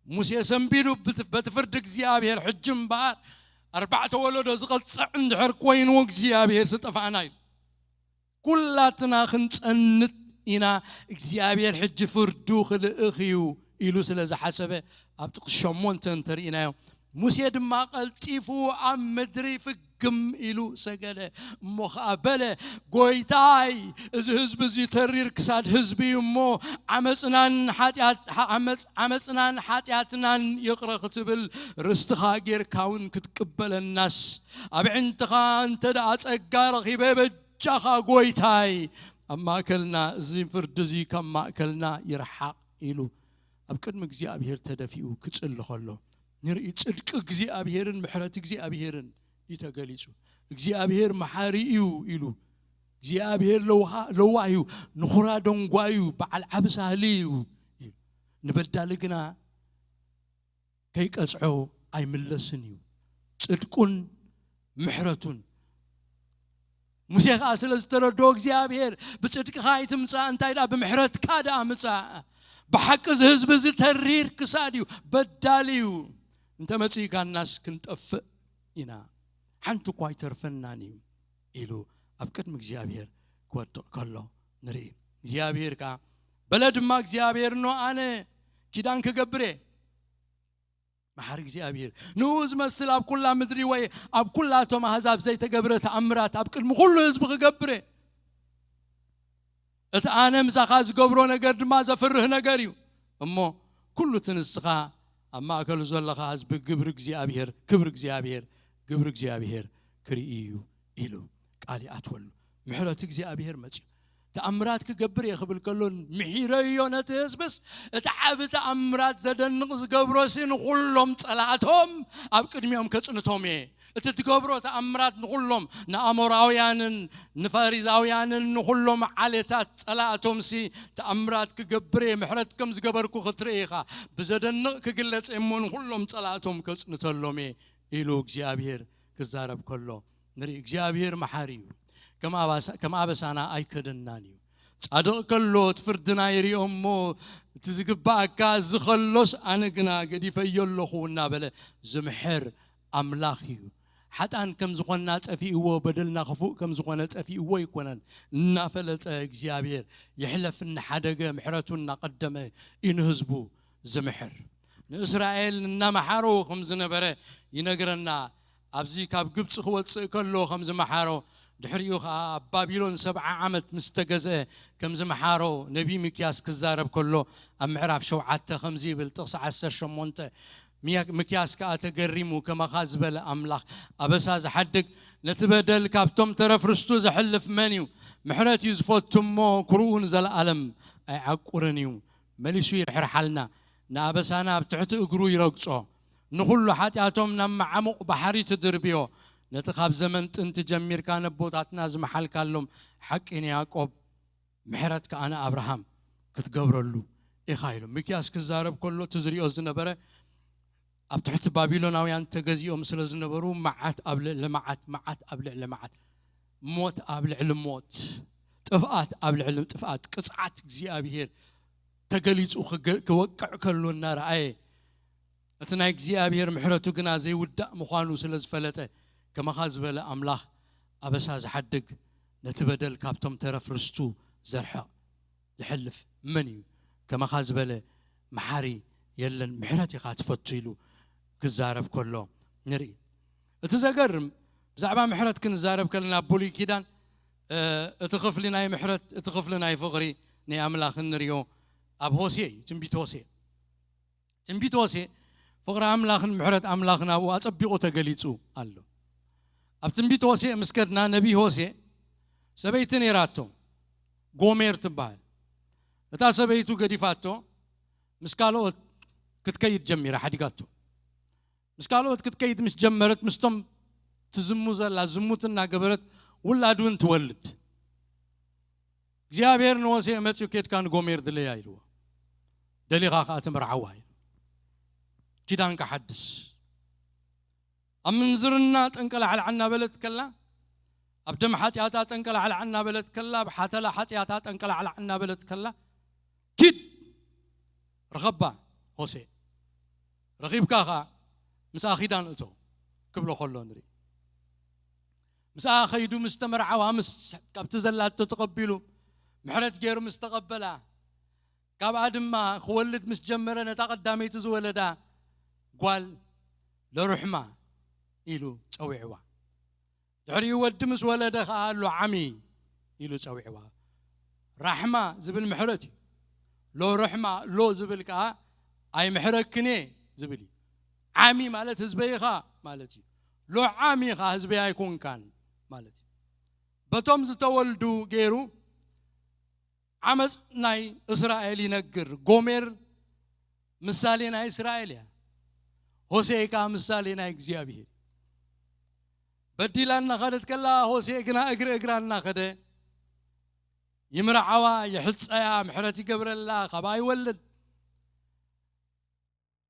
ሙሴ ሰንቢዱ ብት- በቲ ፍርዲ እግዚኣብሔር ሕጂ እምበኣር ኣርባዕተ ወለዶ ዝቐጽዕ እንድሕር ኮይኑ እግዚኣብሔር ስጠፋእና እዩ። ኩላትና ክንጸንት ኢና፣ እግዚኣብሔር ሕጂ ፍርዱ ክልእኽ እዩ ኢሉ ስለ ዝሓሰበ ኣብ ጥቕሲ ሸሞንተ እንተርኢናዮ ሙሴ ድማ ቀልጢፉ ኣብ ምድሪ ፍግም ኢሉ ሰገደ። እሞ ኸኣ በለ፣ ጎይታይ፣ እዚ ህዝቢ እዚ ተሪር ክሳድ ህዝቢ እዩ እሞ ዓመፅናን ሓጢኣት- ዓመፅ- ዓመፅናን ሓጢኣትናን ይቕረ ክትብል ርስትኻ ጌርካ እውን ክትቅበለናስ ኣብ ዕንትኻ እንተ ደኣ ጸጋ ረኺበ በጃኻ ጎይታይ ኣብ ማእከልና እዚ ፍርዲ እዚ ካብ ማእከልና ይርሓቕ ኢሉ ኣብ ቅድሚ እግዚኣብሔር ተደፊኡ ክጽሊ ከሎ ንርኢ። ጽድቂ እግዚኣብሔርን ምሕረት እግዚኣብሔርን እዩ ተገሊጹ። እግዚኣብሔር መሓሪ እዩ ኢሉ እግዚኣብሔር ለዋህ እዩ፣ ንኹራ ደንጓ እዩ፣ በዓል ዓቢ ሳህሊ እዩ። ንበዳሊ ግና ከይቀጽዖ ኣይምለስን እዩ። ጽድቁን ምሕረቱን ሙሴ ከዓ ስለ ዝተረድኦ እግዚኣብሔር ብጽድቅኻ ኣይትምጻእ እንታይ ደኣ ብምሕረትካ ደኣ ምጻእ። ብሓቂ እዚ ህዝቢ እዚ ተሪር ክሳድ እዩ፣ በዳሊ እዩ። እንተ መጺእካናስ ክንጠፍእ ኢና፣ ሓንቲ እኳ ኣይተርፈናን እዩ ኢሉ ኣብ ቅድሚ እግዚኣብሔር ክወድቕ ከሎ ንርኢ። እግዚኣብሔር ከዓ በለ ድማ እግዚኣብሔር ኖ ኣነ ኪዳን ክገብር እየ። መሓሪ እግዚኣብሔር ንኡ ዝመስል ኣብ ኩላ ምድሪ ወይ ኣብ ኩላቶም ኣህዛብ ዘይተገብረ ተኣምራት ኣብ ቅድሚ ኩሉ ህዝቢ ክገብር እየ። እቲ ኣነ ምሳኻ ዝገብሮ ነገር ድማ ዘፍርህ ነገር እዩ። እሞ ኩሉ እቲ ንስኻ ኣብ ማእከሉ ዘለኻ ህዝቢ ግብሪ እግዚኣብሔር ክብሪ እግዚኣብሔር ግብሪ እግዚኣብሔር ክርኢ እዩ ኢሉ ቃል ይኣትወሉ። ምሕረት እግዚኣብሔር መፅዩ ተኣምራት ክገብር እየ ክብል ከሎ ምሒረዮ ነቲ ህዝብስ እቲ ዓቢ ተኣምራት ዘደንቕ ዝገብሮሲ ንኹሎም ጸላእቶም ኣብ ቅድሚኦም ከጽንቶም እየ። እቲ ትገብሮ ተኣምራት ንኹሎም ንኣሞራውያንን ንፈሪዛውያንን ንኹሎም ዓሌታት ጸላእቶምሲ ተኣምራት ክገብር እየ፣ ምሕረት ከም ዝገበርኩ ክትርኢ ኢኻ፣ ብዘደንቕ ክግለጽ እየ እሞ ንኹሎም ጸላእቶም ከጽንተሎም እየ ኢሉ እግዚኣብሔር ክዛረብ ከሎ ንርኢ። እግዚኣብሔር መሓሪ እዩ። ከም ኣባሳ- ከም ኣበሳና ኣይከደናን እዩ። ጻድቕ ከሎ እቲ ፍርድና ይሪኦ እሞ እቲ ዝግባኣካ እዚ ከሎስ ኣነ ግና ገዲፈዮ ኣለኹ እናበለ ዝምሕር ኣምላኽ እዩ። ሓጣን ከም ዝኾንና ጠፊእዎ በደልና ክፉእ ከም ዝኾነ ጠፊእዎ ኣይኮነን። እናፈለጠ እግዚኣብሔር ይሕለፍ እናሓደገ ምሕረቱ እናቐደመ እዩ ንህዝቡ ዝምሕር። ንእስራኤል እናመሓሮ ከም ዝነበረ ይነግረና። ኣብዚ ካብ ግብፂ ክወፅእ ከሎ ከም ዝመሓሮ ድሕሪኡ ከዓ ኣብ ባቢሎን ሰብዓ ዓመት ምስ ተገዝአ ከም ዝመሓሮ ነቢይ ሚክያስ ክዛረብ ከሎ ኣብ ምዕራፍ ሸውዓተ ከምዚ ይብል ጥቕሲ ዓሰርተ ሸሞንተ ሚያ- ሚክያስ ከዓ ተገሪሙ ከማኻ ዝበለ ኣምላኽ ኣበሳ ዝሓድግ ነቲ በደል ካብቶም ተረፍ ርስቱ ዘሕልፍ መን እዩ? ምሕረት እዩ ዝፈቱ እሞ ክርኡ ንዘለኣለም ኣይዓቁርን እዩ። መሊሱ ይርሕርሓልና፣ ንኣበሳና ኣብ ትሕቲ እግሩ ይረግጾ። ንኹሉ ሓጢኣቶም ናብ መዓሙቕ ባሕሪ ትድርብዮ። ነቲ ካብ ዘመን ጥንቲ ጀሚርካ ነቦታትና ዝመሓልካሎም ሓቂ ንያዕቆብ ምሕረት ከኣ ንኣብርሃም ክትገብረሉ ኢኻ ኢሉ ሚክያስ ክዛረብ ከሎ እቲ ዝሪኦ ዝነበረ ኣብ ትሕቲ ባቢሎናውያን ተገዚኦም ስለ ዝነበሩ መዓት ኣብ ልዕሊ መዓት መዓት ኣብ ልዕሊ መዓት ሞት ኣብ ልዕሊ ሞት ጥፍኣት ኣብ ልዕሊ ጥፍኣት ቅፅዓት እግዚኣብሄር ተገሊፁ ክገ- ክወቅዕ ከሎ እናረኣየ እቲ ናይ እግዚኣብሄር ምሕረቱ ግና ዘይውዳእ ምዃኑ ስለ ዝፈለጠ ከማኻ ዝበለ ኣምላኽ ኣበሳ ዝሓድግ ነቲ በደል ካብቶም ተረፍ ርስቱ ዘርሕቕ ዝሕልፍ መን እዩ? ከማኻ ዝበለ መሓሪ የለን፣ ምሕረት ኢኻ ትፈቱ ኢሉ ክዛረብ ከሎ ንርኢ። እቲ ዘገርም ብዛዕባ ምሕረት ክንዛረብ ከለና ኣብ ብሉይ ኪዳን እቲ ክፍሊ ናይ ምሕረት እቲ ክፍሊ ናይ ፍቕሪ ናይ ኣምላኽ እንሪኦ ኣብ ሆሴ እዩ። ትንቢት ሆሴ ትንቢት ሆሴ ፍቕሪ ኣምላኽን ምሕረት ኣምላኽን ኣብኡ ኣጸቢቑ ተገሊጹ ኣሎ። ኣብ ትንቢት ሆሴእ ምስ ከድና፣ ነቢይ ሆሴእ ሰበይቲ ነይራቶ፣ ጎሜር ትበሃል። እታ ሰበይቱ ገዲፋቶ፣ ምስ ካልኦት ክትከይድ ጀሚራ፣ ሓዲጋቶ። ምስ ካልኦት ክትከይድ ምስ ጀመረት፣ ምስቶም ትዝሙ ዘላ ዝሙት እናገበረት፣ ውላድ እውን ትወልድ። እግዚኣብሔር ንሆሴእ መጺኡ፣ "ኬድካ ንጎሜር ድለያ" ኢልዎ። "ደሊኻ ከኣ ትምርዓዋ" ኢሉ። ኪዳንካ ሓድስ። ኣብ ምንዝርና ጠንቀላዕላዕ እናበለት ከላ፣ ኣብ ደም ሓጢኣታ ጠንቀላዕላዕ እናበለት ከላ፣ ኣብ ሓተላ ሓጢኣታ ጠንቀላዕላዕ እናበለት ከላ፣ "ኪድ ርኸባ ሆሴእ፣ ረኺብካ ኸኣ ምስኣ ኪዳን እቶ" ክብሎ ከሎ ንርኢ። ምስኣ ኸይዱ ምስ ተመርዓዋ፣ ምስ ካብቲ ዘላቶ ተቐቢሉ፣ ምሕረት ገይሩ ምስ ተቐበላ፣ ካብኣ ድማ ክወልድ ምስ ጀመረ፣ ነታ ቀዳመይቲ ዝወለዳ ጓል ሎሩሕማ ኢሉ ጸዊዕዋ። ድሕሪኡ ወዲ ምስ ወለደ ኸኣ ሎዓሚ ኢሉ ጸዊዕዋ። ራሕማ ዝብል ምሕረት እዩ። ሎሩሕማ፣ ሎ ዝብል ከኣ ኣይምሕረክን እየ ዝብል እዩ። ዓሚ ማለት ህዝበይ ኢኻ ማለት እዩ። ሎዓሚ ኢኻ፣ ህዝበይ ኣይኮንካን ማለት እዩ። በቶም ዝተወልዱ ገይሩ ዓመፅ ናይ እስራኤል ይነግር። ጎሜር ምሳሌ ናይ እስራኤል እያ። ሆሴዕ ከኣ ምሳሌ ናይ እግዚኣብሔር። በዲላ እናኸደት ከላ፣ ሆሴዕ ግና እግሪ እግራ እናኸደ ይምርዓዋ፣ ይሕፀያ፣ ምሕረት ይገብረላ፣ ካብኣ ይወልድ።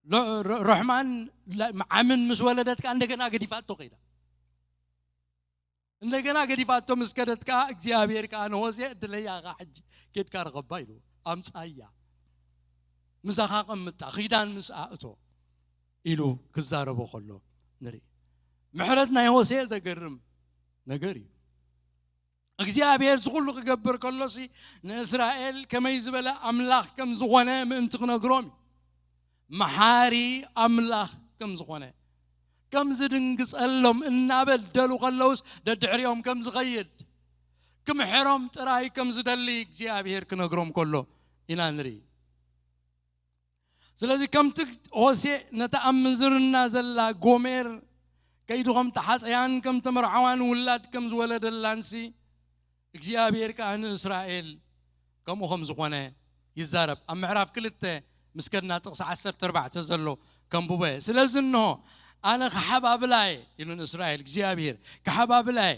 ሎ-፣ ሮ-፣ ሮሕማን ለ-፣ ዓምን ምስ ወለደት ከኣ እንደገና ገዲፋቶ ከይዳ። እንደገና ገዲፋቶ ምስ ከደት ከኣ እግዚኣብሔር ከኣ ንሆሴዕ፣ "ድለያ ኢኻ ሕጂ፣ ኬድካ ርኸባ" ኢሉ፣ "ኣምጻያ፣ ምሳኻ ቀምጣ፣ ኪዳን ምስኣ እቶ" ኢሉ ክዛረቦ ከሎ ንርኢ። ምሕረት ናይ ሆሴዕ ዘገርም ነገር እዩ። እግዚኣብሔር እዚ ኩሉ ክገብር ከሎሲ፣ ንእስራኤል ከመይ ዝበለ ኣምላኽ ከም ዝኾነ ምእንቲ ክነግሮም እዩ። መሓሪ ኣምላኽ ከም ዝኾነ፣ ከም ዝድንግጸሎም፣ እናበደሉ ከለውስ ደድሕሪኦም ከም ዝኸይድ፣ ክምሕሮም ጥራይ ከም ዝደሊ እግዚኣብሔር ክነግሮም ከሎ ኢና ንርኢ። ስለዚ ከምቲ ሆሴዕ ነታ ኣብ ምንዝርና ዘላ ጎሜር ከይዱ ከም ተሓጸያን ከም ተመርዓዋን ውላድ ከም ዝወለደላንሲ፣ እግዚኣብሔር ከኣ ንእስራኤል ከምኡ ከም ዝኾነ ይዛረብ። ኣብ ምዕራፍ ክልተ ምስ ከድና ጥቕሲ ዓሰርተ ኣርባዕተ ዘሎ ከንብቦ እየ። "ስለዚ እንሆ ኣነ ክሓባብላ እየ" ኢሉ ንእስራኤል እግዚኣብሔር፣ "ክሓባብላ እየ፣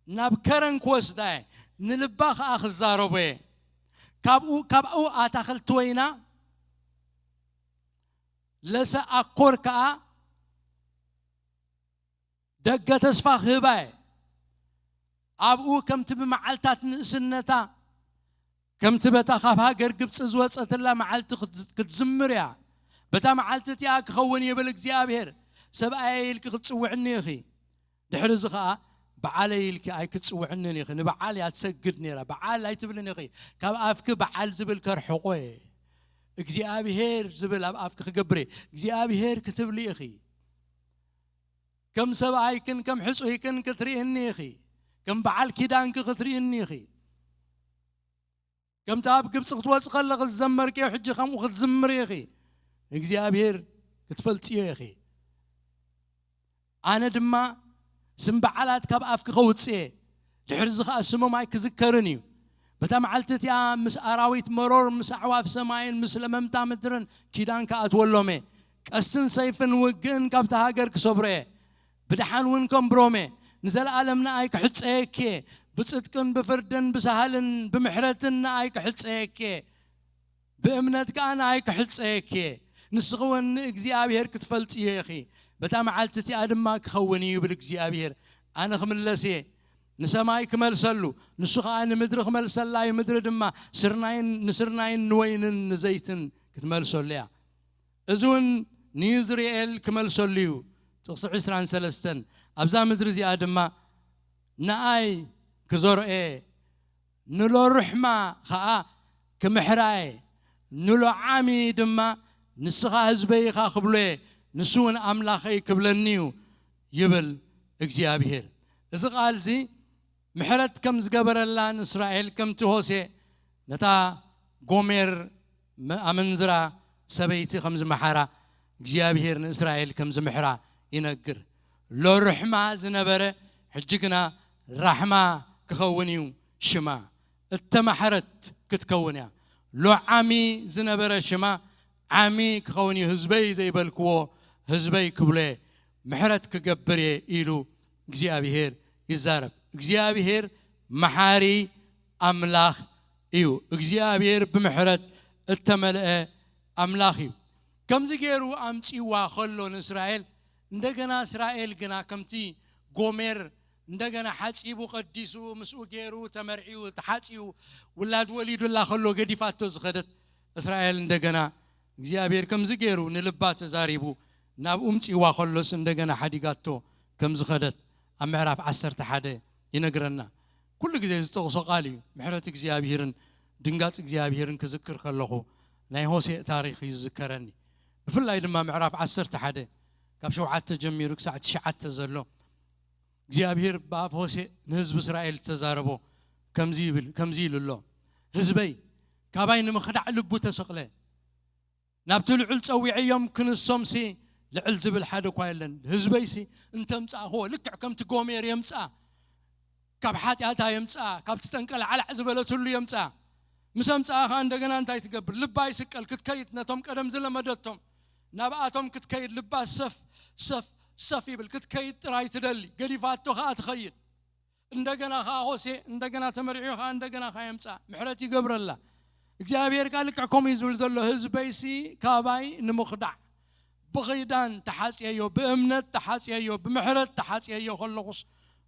ናብ ከረን ክወስዳ እየ፣ ንልባ ከኣ ክዛረቦ እየ። ካብኡ፣ ካብኡ ኣታኽልቲ ወይና ለሰ ኣኮር ከኣ ደገ ተስፋ ክህባ እየ። ኣብኡ ከምቲ ብመዓልታት ንእስነታ፣ ከምቲ በታ ካብ ሃገር ግብጺ ዝወጸትላ መዓልቲ ክትዝ-፣ ክትዝምር እያ። በታ መዓልቲ እቲኣ ክኸውን ይብል እግዚኣብሔር፣ ሰብኣየ ኢልኪ ክትጽውዕኒ ኢኺ። ድሕሪ እዚ ኸኣ በዓለይ ኢልኪ ኣይክትጽውዕንን ኢኺ። ንበዓል እያ ትሰግድ ነይራ። በዓል ኣይትብልን ኢኺ። ካብ ኣፍኪ በዓል ዝብል ከርሕቆ እየ። እግዚኣብሔር ዝብል ኣብ ኣፍኪ ክገብር እየ። እግዚኣብሔር ክትብሊ ኢኺ። ከም ሰብኣይክን ከም ሕጹይክን ክትርእኒ ኢኺ። ከም በዓል ኪዳንኪ ክትርእኒ ኢኺ። ከምቲ ኣብ ግብጺ ክትወጺ ከለኺ ዝዘመርክዮ፣ ሕጂ ከምኡ ክትዝምሪ ኢኺ። እግዚኣብሔር ክትፈልጥዮ ኢኺ። ኣነ ድማ ስም በዓላት ካብ ኣፍኪ ከውጽእ እየ። ድሕሪ እዚ ኸኣ ስሞም ኣይክዝከርን እዩ። በታ መዓልቲ እቲኣ ምስ ኣራዊት መሮር፣ ምስ ኣዕዋፍ ሰማይን ምስ ለመምታ ምድርን ኪዳን ክኣትወሎም እየ። ቀስትን ሰይፍን ውግእን ካብታ ሃገር ክሰብሮ እየ። ብደሓን እውን ከንብሮም እየ። ንዘለኣለም ንኣይ ክሕጸየኪ እየ። ብጽድቅን ብፍርድን ብሳህልን ብምሕረትን ንኣይ ክሕጸየኪ እየ። ብእምነት ከኣ ንኣይ ክሕጸየኪ እየ። ንስኺ እውን ንእግዚኣብሔር ክትፈልጥዮ ኢኺ። በታ መዓልቲ እቲኣ ድማ ክኸውን እዩ ይብል እግዚኣብሔር። ኣነ ክምለስ እየ። ንሰማይ ክመልሰሉ፣ ንሱ ኸኣ ንምድሪ ክመልሰላ እዩ። ምድሪ ድማ ስርናይን፣ ንስርናይን ንወይንን ንዘይትን ክትመልሰሉ እያ። እዚ እውን ንይዝርኤል ክመልሰሉ እዩ። ጥቕሲ ዕስራን ሰለስተን፣ ኣብዛ ምድሪ እዚኣ ድማ ንኣይ ክዘርኦ እየ፣ ንሎርሕማ ኸኣ ክምሕራ እየ፣ ንሎዓሚ ድማ ንስኻ ህዝበይ ኢኻ ክብሎ እየ፣ ንሱ እውን ኣምላኸይ ክብለኒ እዩ ይብል እግዚኣብሄር። እዚ ቃል እዚ ምሕረት ከም ዝገበረላ ንእስራኤል፣ ከምቲ ሆሴዕ ነታ ጎሜር መ-፣ ኣመንዝራ ሰበይቲ ከም ዝመሓራ፣ እግዚኣብሔር ንእስራኤል ከም ዝምሕራ ይነግር። ሎርሕማ ዝነበረ ሕጂ ግና ራሕማ ክኸውን እዩ ሽማ። እተማሕረት ክትከውን እያ። ሎዓሚ ዝነበረ ሽማ ዓሚ ክኸውን እዩ። ህዝበይ ዘይበልክዎ ህዝበይ ክብሎ እየ፣ ምሕረት ክገብር እየ ኢሉ እግዚኣብሔር ይዛረብ። እግዚኣብሔር መሓሪ ኣምላኽ እዩ። እግዚኣብሔር ብምሕረት እተመልአ ኣምላኽ እዩ። ከምዚ ገይሩ ኣምጺዋ ከሎ ንእስራኤል፣ እንደገና እስራኤል ግና ከምቲ ጎሜር እንደገና ሓጺቡ ቀዲሱ ምስኡ ገይሩ ተመርዒዩ ተሓጺኡ ውላድ ወሊዱላ ከሎ ገዲፋቶ ዝኸደት እስራኤል እንደገና እግዚኣብሔር ከምዚ ገይሩ ንልባ ተዛሪቡ ናብ ኣምጺዋ ከሎስ እንደገና ሓዲጋቶ ከም ዝኸደት ኣብ ምዕራፍ ዓሰርተ ሓደ ይነግረና። ኩሉ ግዜ ዝጠቕሶ ቃል እዩ። ምሕረት እግዚኣብሔርን ድንጋጽ እግዚኣብሔርን ክዝክር ከለኹ ናይ ሆሴእ ታሪኽ ይዝከረኒ። ብፍላይ ድማ ምዕራፍ ዓሰርተ ሓደ ካብ ሸውዓተ ጀሚሩ ክሳዕ ትሽዓተ ዘሎ እግዚኣብሔር ብኣፍ ሆሴእ ንህዝቢ እስራኤል ዝተዛረቦ ከምዚ ይብል፣ ከምዚ ኢሉ ኣሎ። ህዝበይ ካባይ ንምኽዳዕ ልቡ ተሰቕለ። ናብቲ ልዑል ጸዊዐዮም ክንሶምሲ ልዕል ዝብል ሓደ እኳ የለን። ህዝበይሲ እንተምጻእኽዎ ልክዕ ከምቲ ጎሜር የምጽኣ፣ ካብ ሓጢኣታ የምጽኣ፣ ካብቲ ጠንቀላዕላዕ ዝበለትሉ የምጽኣ። ምስ ኣምጽኣ ኸኣ እንደገና እንታይ ትገብር? ልባ ይስቀል ክትከይድ ነቶም ቀደም ዝለመደቶም ናብኣቶም ክትከይድ ልባ ሰፍ ሰፍ ሰፍ ይብል። ክትከይድ ጥራይ ትደሊ፣ ገዲፋቶ ኸኣ ትኸይድ። እንደገና ኸኣ ሆሴ እንደገና ተመሪዑ ኸኣ እንደገና ኸኣ የምጽኣ። ምሕረት ይገብረላ። እግዚኣብሔር ከኣ ልክዕ ከምኡ እዩ ዝብል ዘሎ፣ ህዝበይሲ ካባይ ንምኽዳዕ ብኺዳን ተሓጽየዮ፣ ብእምነት ተሓጽየዮ፣ ብምሕረት ተሓጽየዮ ከለኹስ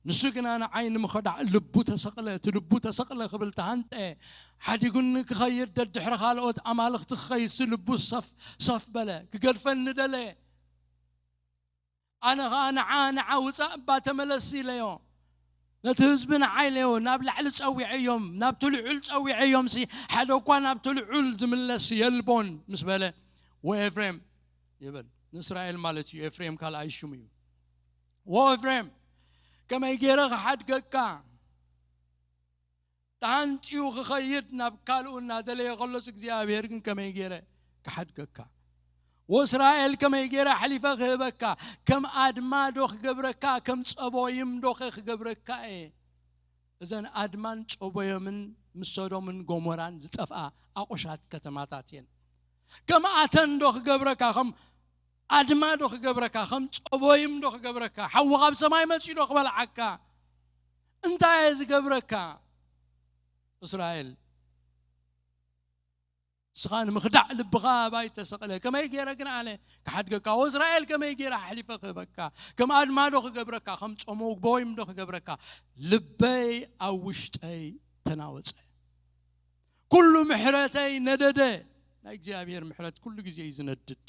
ንሱ ግና ንዓይ ንምኽዳዕ ልቡ ተሰቕለ። እቲ ልቡ ተሰቕለ ክብል ተሃንጠ። ሓዲጉኒ ክኸይድ ደድሕሪ ካልኦት ኣማልኽቲ ክኸይድሲ ልቡ ሰፍ ሰፍ በለ። ክገድፈኒ ደለየ። ኣነ ኸኣ ንዓ ንዓ ውጻእ እባ ተመለስ ኢለዮ። ነቲ ህዝቢ ንዓ ኢለዮ። ናብ ላዕሊ ጸዊዐዮም፣ ናብቲ ልዑል ጸዊዐዮምሲ ሓደ እኳ ናብቲ ልዑል ዝምለስ የልቦን ምስ በለ፣ ወኤፍሬም ይብል፣ ንእስራኤል ማለት እዩ። ኤፍሬም ካልኣይ ሽሙ እዩ። ወኤፍሬም ከመይ ገይረ ክሓድገካ? ተሃንጥዩ ክኸይድ ናብ ካልኡ እናደለየ ከሎስ እግዚኣብሔር ግን ከመይ ገይረ ክሓድገካ? ወእስራኤል ከመይ ገይረ ኣሕሊፈ ክህበካ? ከም ኣድማ ዶ ክገብረካ? ከም ጸቦይም ዶ ኸ ክገብረካ እየ? እዘን ኣድማን ጸቦዮምን ምስ ሶዶምን ጎሞራን ዝጠፍኣ ኣቑሻት ከተማታት እየን። ከም ኣተን ዶ ክገብረካ? ከም ኣድማ ዶ ክገብረካ? ከም ጸቦይም ዶ ክገብረካ? ሓዊ ካብ ሰማይ መጺኡ ዶ ክበልዓካ? እንታይ እየ ዝገብረካ? እስራኤል እስኻ ንምኽዳዕ ልብኻ ኣባይ ተሰቕለ። ከመይ ገይረ ግን ኣነ ክሓድገካ? ወእስራኤል ከመይ ገይረ ኣሕሊፈ ክህበካ? ከም ኣድማ ዶ ክገብረካ? ከም ጸቦይም ዶ ክገብረካ? ልበይ ኣብ ውሽጠይ ተናወጸ። ኩሉ ምሕረተይ ነደደ። ናይ እግዚኣብሔር ምሕረት ኩሉ ግዜ እዩ ዝነድድ።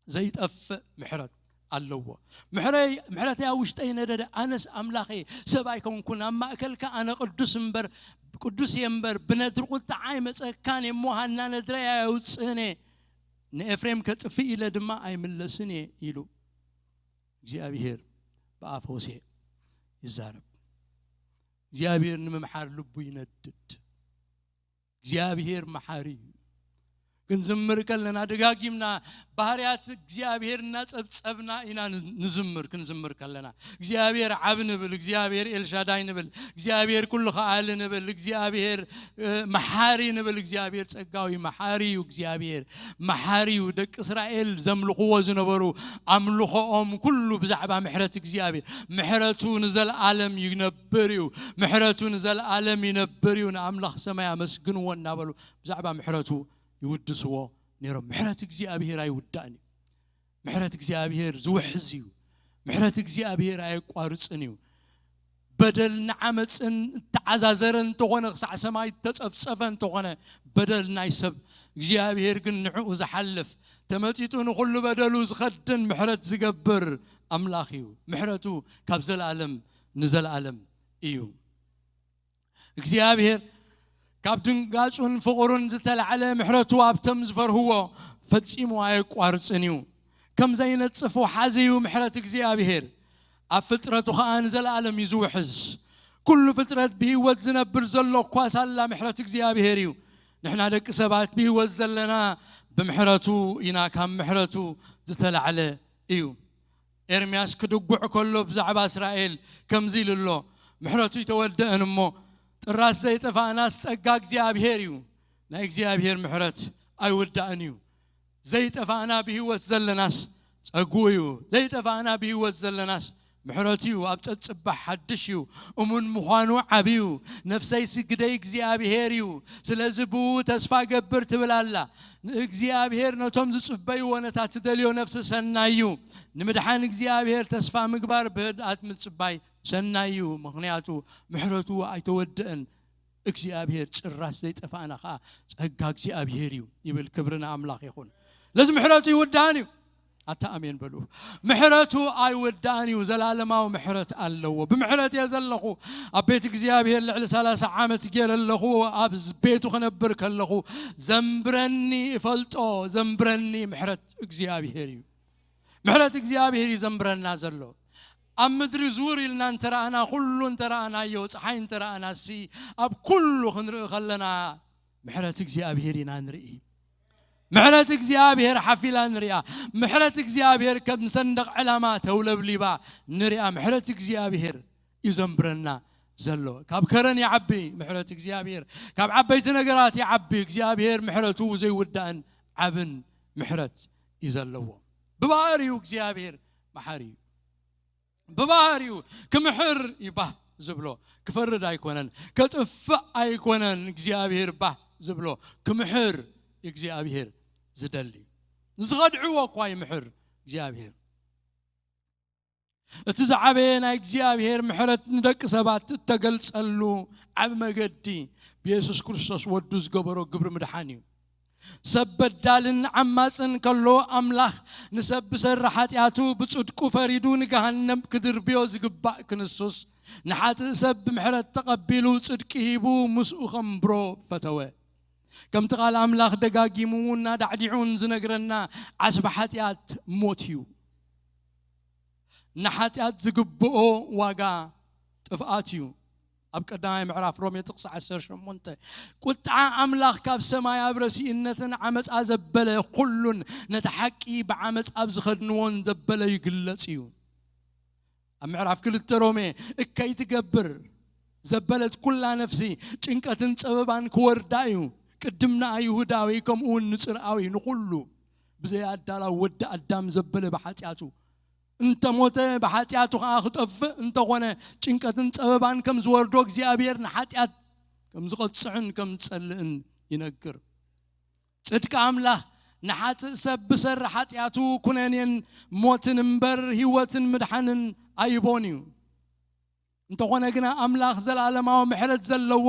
ዘይጠፍእ ምሕረት ኣለዎ። ምሕረይ-፣ ምሕረተይ ኣብ ውሽጠይ ነደደ። ኣነስ ኣምላኸ ሰብ ኣይኮንኩን፣ ኣብ ማእከልካ ኣነ ቅዱስ እምበር፣ ቅዱስ እየ እምበር፣ ብነድሪ ቁጥዓ ኣይመጸካን እየ እሞ፣ ሃና ነድረይ ኣየውጽእን እየ። ንኤፍሬም ከጥፍእ ኢለ ድማ ኣይምለስን እየ ኢሉ እግዚኣብሔር ብኣፍ ሆሴዕ ይዛረብ። እግዚኣብሔር ንምምሓር ልቡ ይነድድ። እግዚኣብሔር መሓሪ እዩ። ክንዝምር ከለና ደጋጊምና ባህርያት እግዚኣብሔር እናጸብጸብና ኢና ን-፣ ንዝምር። ክንዝምር ከለና እግዚኣብሔር ዓብ ንብል፣ እግዚኣብሔር ኤልሻዳይ ንብል፣ እግዚኣብሔር ኩሉ ከኣሊ ንብል፣ እግዚኣብሔር፣ እ፣ መሓሪ ንብል። እግዚኣብሔር ጸጋዊ መሓሪ እዩ። እግዚኣብሔር መሓሪ እዩ። ደቂ እስራኤል ዘምልኽዎ ዝነበሩ ኣምልኾኦም ኩሉ ብዛዕባ ምሕረት እግዚኣብሔር፣ ምሕረቱ ንዘለኣለም ይነብር እዩ። ምሕረቱ ንዘለኣለም ይነብር እዩ። ንኣምላኽ ሰማይ ኣመስግንዎ እናበሉ ብዛዕባ ምሕረቱ ይውድስዎ ነይሮም። ምሕረት እግዚኣብሔር ኣይውዳእን እዩ። ምሕረት እግዚኣብሔር ዝውሕዝ እዩ። ምሕረት እግዚኣብሔር ኣየቋርጽን እዩ። በደልን ዓመፅን እተዓዛዘረ እንተኾነ፣ ክሳዕ ሰማይ እተጸፍጸፈ እንተኾነ፣ በደል ናይ ሰብ፣ እግዚኣብሔር ግን ንዕኡ ዝሓልፍ፣ ተመጢጡ ንኹሉ በደሉ ዝኸድን ምሕረት ዝገብር ኣምላኽ እዩ። ምሕረቱ ካብ ዘለኣለም ንዘለኣለም እዩ። እግዚኣብሔር ካብ ድንጋጹን ፍቕሩን ዝተላዕለ ምሕረቱ ኣብቶም ዝፈርህዎ ፈጺሙ ኣየቋርጽን እዩ። ከም ዘይነጽፍ ወሓዚ እዩ ምሕረት እግዚኣብሔር። ኣብ ፍጥረቱ ኸኣ ንዘለኣለም እዩ ዝውሕዝ። ኩሉ ፍጥረት ብህይወት ዝነብር ዘሎ እኳ ሳላ ምሕረት እግዚኣብሔር እዩ። ንሕና ደቂ ሰባት ብህይወት ዘለና ብምሕረቱ ኢና፣ ካብ ምሕረቱ ዝተላዕለ እዩ። ኤርምያስ ክድጉዕ ከሎ ብዛዕባ እስራኤል ከምዚ ኢሉ ኣሎ፣ ምሕረቱ ይተወደአን እሞ፣ ጥራስ ዘይጠፋእናስ ጸጋ እግዚኣብሔር እዩ። ናይ እግዚኣብሔር ምሕረት ኣይውዳእን እዩ። ዘይጠፋእና ብህይወት ዘለናስ ጸጉ እዩ። ዘይጠፋእና ብህይወት ዘለናስ ምሕረቱ እዩ። ኣብ ጸጽባሕ ሓድሽ እዩ። እሙን ምዃኑ ዓብዩ። ነፍሰይ ስግደይ እግዚኣብሔር እዩ። ስለዚ ብኡ ተስፋ ገብር ትብል ኣላ። ንእግዚኣብሔር ነቶም ዝጽበይዎ ነታ ትደልዮ ነፍሲ ሰናይ እዩ። ንምድሓን እግዚኣብሔር ተስፋ ምግባር ብህድኣት ምጽባይ ሰናይ እዩ። ምኽንያቱ ምሕረቱ ኣይተወደአን። እግዚኣብሔር ጭራሽ ዘይጠፋእና ኸዓ ጸጋ እግዚኣብሔር እዩ ይብል። ክብሪ ንኣምላኽ ይኹን። ለዚ ምሕረቱ ይውዳን እዩ። ኣታ ኣሜን በሉ። ምሕረቱ ኣይውዳን እዩ። ዘላለማዊ ምሕረት ኣለዎ። ብምሕረት እየ ዘለኹ። ኣብ ቤት እግዚኣብሔር ልዕሊ ሰላሳ ዓመት ገይረ ኣለኹ። ኣብ ቤቱ ክነብር ከለኹ ዘንብረኒ እፈልጦ። ዘንብረኒ ምሕረት እግዚኣብሔር እዩ። ምሕረት እግዚኣብሔር እዩ ዘንብረና ዘሎ። ኣብ ምድሪ ዙር ኢልና እንተረኣና፣ ኩሉ እንተረኣናዮ፣ ፀሓይ እንተረኣናሲ፣ ኣብ ኩሉ ክንርኢ ከለና ምሕረት እግዚኣብሔር ኢና ንርኢ። ምሕረት እግዚኣብሔር ሓፊላ ንሪኣ። ምሕረት እግዚኣብሔር ከም ሰንደቕ ዕላማ ተውለብሊባ ንሪኣ። ምሕረት እግዚኣብሔር እዩ ዘንብረና ዘሎ። ካብ ከረን ይዓቢ ምሕረት እግዚኣብሔር፣ ካብ ዓበይቲ ነገራት ይዓቢ። እግዚኣብሔር ምሕረቱ ዘይውዳእን ዓብን ምሕረት እዩ ዘለዎ። ብባህሪኡ እግዚኣብሔር መሓሪ እዩ። ብባህሪኡ ክምሕር እዩ ባህ ዝብሎ። ክፈርድ ኣይኮነን፣ ከጥፍእ ኣይኮነን እግዚኣብሔር ባህ ዝብሎ። ክምሕር እግዚኣብሔር ዝደሊ። ንዝኸድዕዎ እኳ ይምሕር እግዚኣብሔር። እቲ ዝዓበየ ናይ እግዚኣብሔር ምሕረት ንደቂ ሰባት እተገልጸሉ ዓቢ መገዲ ብየሱስ ክርስቶስ ወዱ ዝገበሮ ግብሪ ምድሓን እዩ። ሰብ በዳልን ዓማጽን ከሎ፣ ኣምላኽ ንሰብ ብሰሪ ሓጢኣቱ ብጽድቁ ፈሪዱ ንገሃነም ክድርብዮ ዝግባእ ክንሱስ፣ ንሓጥእ ሰብ ብምሕረት ተቐቢሉ ጽድቂ ሂቡ ምስኡ ኸንብሮ ፈተወ። ከምቲ ቓል ኣምላኽ ደጋጊሙ እናዳዕዲዑን ዝነግረና፣ ዓስቢ ሓጢኣት ሞት እዩ። ንሓጢኣት ዝግብኦ ዋጋ ጥፍኣት እዩ። ኣብ ቀዳማይ ምዕራፍ ሮሜ ጥቕሲ ዓሰርተ ሸሞንተ፣ ቁጥዓ ኣምላኽ ካብ ሰማይ ኣብ ረሲእነትን ዓመጻ ዘበለ ኩሉን ነቲ ሓቂ ብዓመጻ ኣብ ዝኸድንዎን ዘበለ ይግለጽ እዩ። ኣብ ምዕራፍ ክልተ ሮሜ፣ እከይ ትገብር ዘበለት ኩላ ነፍሲ ጭንቀትን ጸበባን ክወርዳ እዩ። ቅድም ንኣይሁዳዊ ከምኡ እውን ንጽርኣዊ ንኹሉ ብዘይ ኣዳላው ወዲ ኣዳም ዘበለ ብሓጢኣቱ እንተሞተ ብሓጢኣቱ ኸዓ ክጠፍእ እንተኾነ ጭንቀትን ጸበባን ከም ዝወርዶ እግዚኣብሔር ንሓጢኣት ከም ዝቐጽዕን ከም ዝጸልእን ይነግር። ጽድቂ ኣምላኽ ንሓጥእ ሰብ ብሰሪ ሓጢኣቱ ኩነኔን ሞትን እምበር ህይወትን ምድሓንን ኣይቦን እዩ። እንተኾነ ግና ኣምላኽ ዘላለማዊ ምሕረት ዘለዎ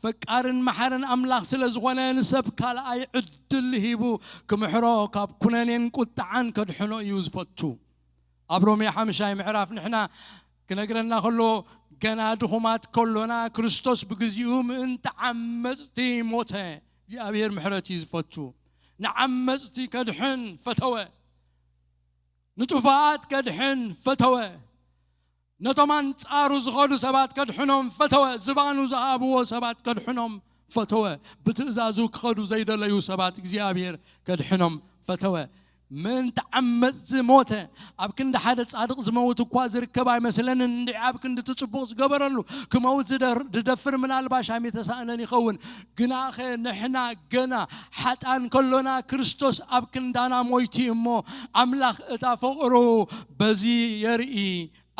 ፈቃርን መሓርን ኣምላኽ ስለ ዝኾነ ንሰብ ካልኣይ ዕድል ሂቡ ክምሕሮ ካብ ኩነኔን ቁጥዓን ከድሕኖ እዩ ዝፈቱ። ኣብ ሮሜ ሓምሻይ ምዕራፍ ንሕና ክነግረና ከሎ ገና ድኹማት ከሎና ክርስቶስ ብግዚኡ ምእንቲ ዓመጽቲ ሞተ። እግዚኣብሔር ምሕረት እዩ ዝፈቱ። ንዓመጽቲ ከድሕን ፈተወ። ንጥፉኣት ከድሕን ፈተወ። ነቶም ኣንጻሩ ዝኸዱ ሰባት ከድሕኖም ፈተወ። ዝባኑ ዝሃብዎ ሰባት ከድሕኖም ፈተወ። ብትእዛዙ ክኸዱ ዘይደለዩ ሰባት እግዚኣብሔር ከድሕኖም ፈተወ። ምእንቲ ዓመጽቲ ሞተ። ኣብ ክንዲ ሓደ ጻድቕ ዝመውት እኳ ዝርከብ ኣይመስለንን። እንድዒ ኣብ ክንዲ እቲ ጽቡቕ ዝገበረሉ ክመውት ዝደር-፣ ዝደፍር ምናልባሽ ኣይምተሳእነን ይኸውን። ግናኸ ንሕና ገና ሓጣን ከሎና ክርስቶስ ኣብ ክንዳና ሞይቱ እሞ ኣምላኽ እታ ፍቕሩ በዚ የርኢ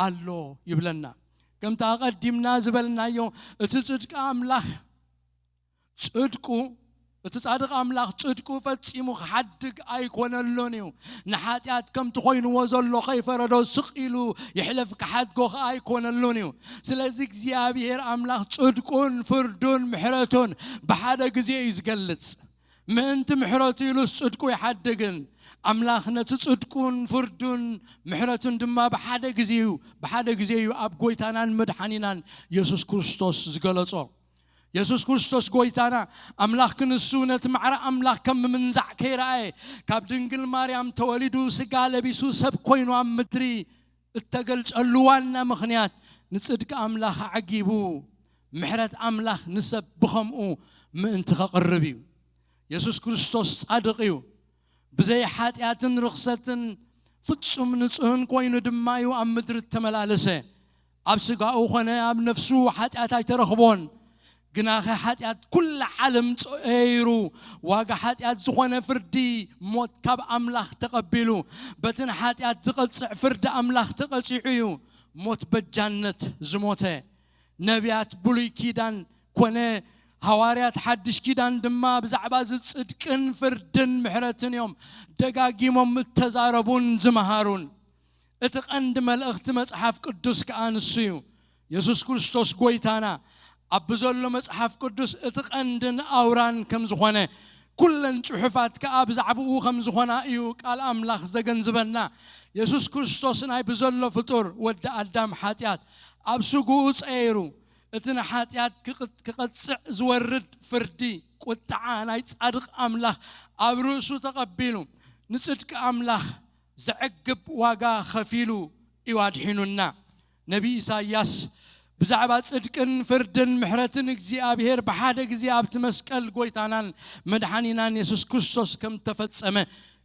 ኣሎ ይብለና። ከምቲ ኣቐዲምና ዝበልናዮ እቲ ጽድቂ ኣምላኽ ጽድቁ፣ እቲ ጻድቕ ኣምላኽ ጽድቁ ፈጺሙ ክሓድግ ኣይኮነሉን እዩ። ንሓጢኣት ከምቲ ኮይንዎ ዘሎ ከይፈረዶ ስቕ ኢሉ ይሕለፍ ክሓድጎ ከኣ ኣይኮነሉን እዩ። ስለዚ እግዚኣብሔር ኣምላኽ ጽድቁን ፍርዱን ምሕረቱን ብሓደ ግዜ እዩ ዝገልጽ። ምእንቲ ምሕረቱ ኢሉስ ጽድቁ ይሓድግን ኣምላኽ ነቲ ጽድቁን ፍርዱን ምሕረቱን ድማ ብሓደ ግዜ እዩ፣ ብሓደ ግዜ እዩ ኣብ ጎይታናን መድሓኒናን የሱስ ክርስቶስ ዝገለጾ። የሱስ ክርስቶስ ጎይታና ኣምላኽ ክንሱ ነቲ ማዕረ ኣምላኽ ከም ምምንዛዕ ከይረኣየ ካብ ድንግል ማርያም ተወሊዱ ስጋ ለቢሱ ሰብ ኮይኑ ኣብ ምድሪ እተገልጸሉ ዋና ምኽንያት ንጽድቂ ኣምላኽ ኣዕጊቡ ምሕረት ኣምላኽ ንሰብ ብኸምኡ ምእንቲ ከቕርብ እዩ። የሱስ ክርስቶስ ጻድቕ እዩ። ብዘይ ሓጢኣትን ርኽሰትን ፍጹም ንጹህን ኮይኑ ድማ እዩ ኣብ ምድሪ እተመላለሰ። ኣብ ስጋኡ ኾነ ኣብ ነፍሱ ሓጢኣት ኣይተረኽቦን። ግናኸ ሓጢኣት ኩላ ዓለም ጸይሩ፣ ዋጋ ሓጢኣት ዝኾነ ፍርዲ ሞት ካብ ኣምላኽ ተቐቢሉ፣ በቲ ንሓጢኣት ዝቐጽዕ ፍርዲ ኣምላኽ ተቐጺዑ እዩ። ሞት በጃነት ዝሞተ። ነቢያት ብሉይ ኪዳን ኮነ ሃዋርያት ሓድሽ ኪዳን ድማ ብዛዕባ እዚ ጽድቅን ፍርድን ምሕረትን እዮም ደጋጊሞም እተዛረቡን ዝመሃሩን። እቲ ቀንዲ መልእኽቲ መጽሓፍ ቅዱስ ከኣ ንሱ እዩ። የሱስ ክርስቶስ ጐይታና ኣብ ብዘሎ መጽሓፍ ቅዱስ እቲ ቀንድን ኣውራን ከም ዝኾነ፣ ኩለን ጽሑፋት ከኣ ብዛዕባኡ ከም ዝኾና እዩ ቃል ኣምላኽ ዘገንዝበና። የሱስ ክርስቶስ ናይ ብዘሎ ፍጡር ወዲ ኣዳም ሓጢኣት ኣብ ስግኡ ጸይሩ፣ እቲ ንሓጢኣት ክቕ-፣ ክቐጽዕ ዝወርድ ፍርዲ፣ ቁጥዓ ናይ ጻድቕ ኣምላኽ ኣብ ርእሱ ተቐቢሉ፣ ንጽድቂ ኣምላኽ ዘዕግብ ዋጋ ኸፊሉ እዩ ኣድሒኑና። ነቢ ኢሳይያስ ብዛዕባ ጽድቅን ፍርድን ምሕረትን እግዚኣብሔር ብሓደ ግዜ ኣብቲ መስቀል ጐይታናን መድሓኒናን የሱስ ክርስቶስ ከም ተፈጸመ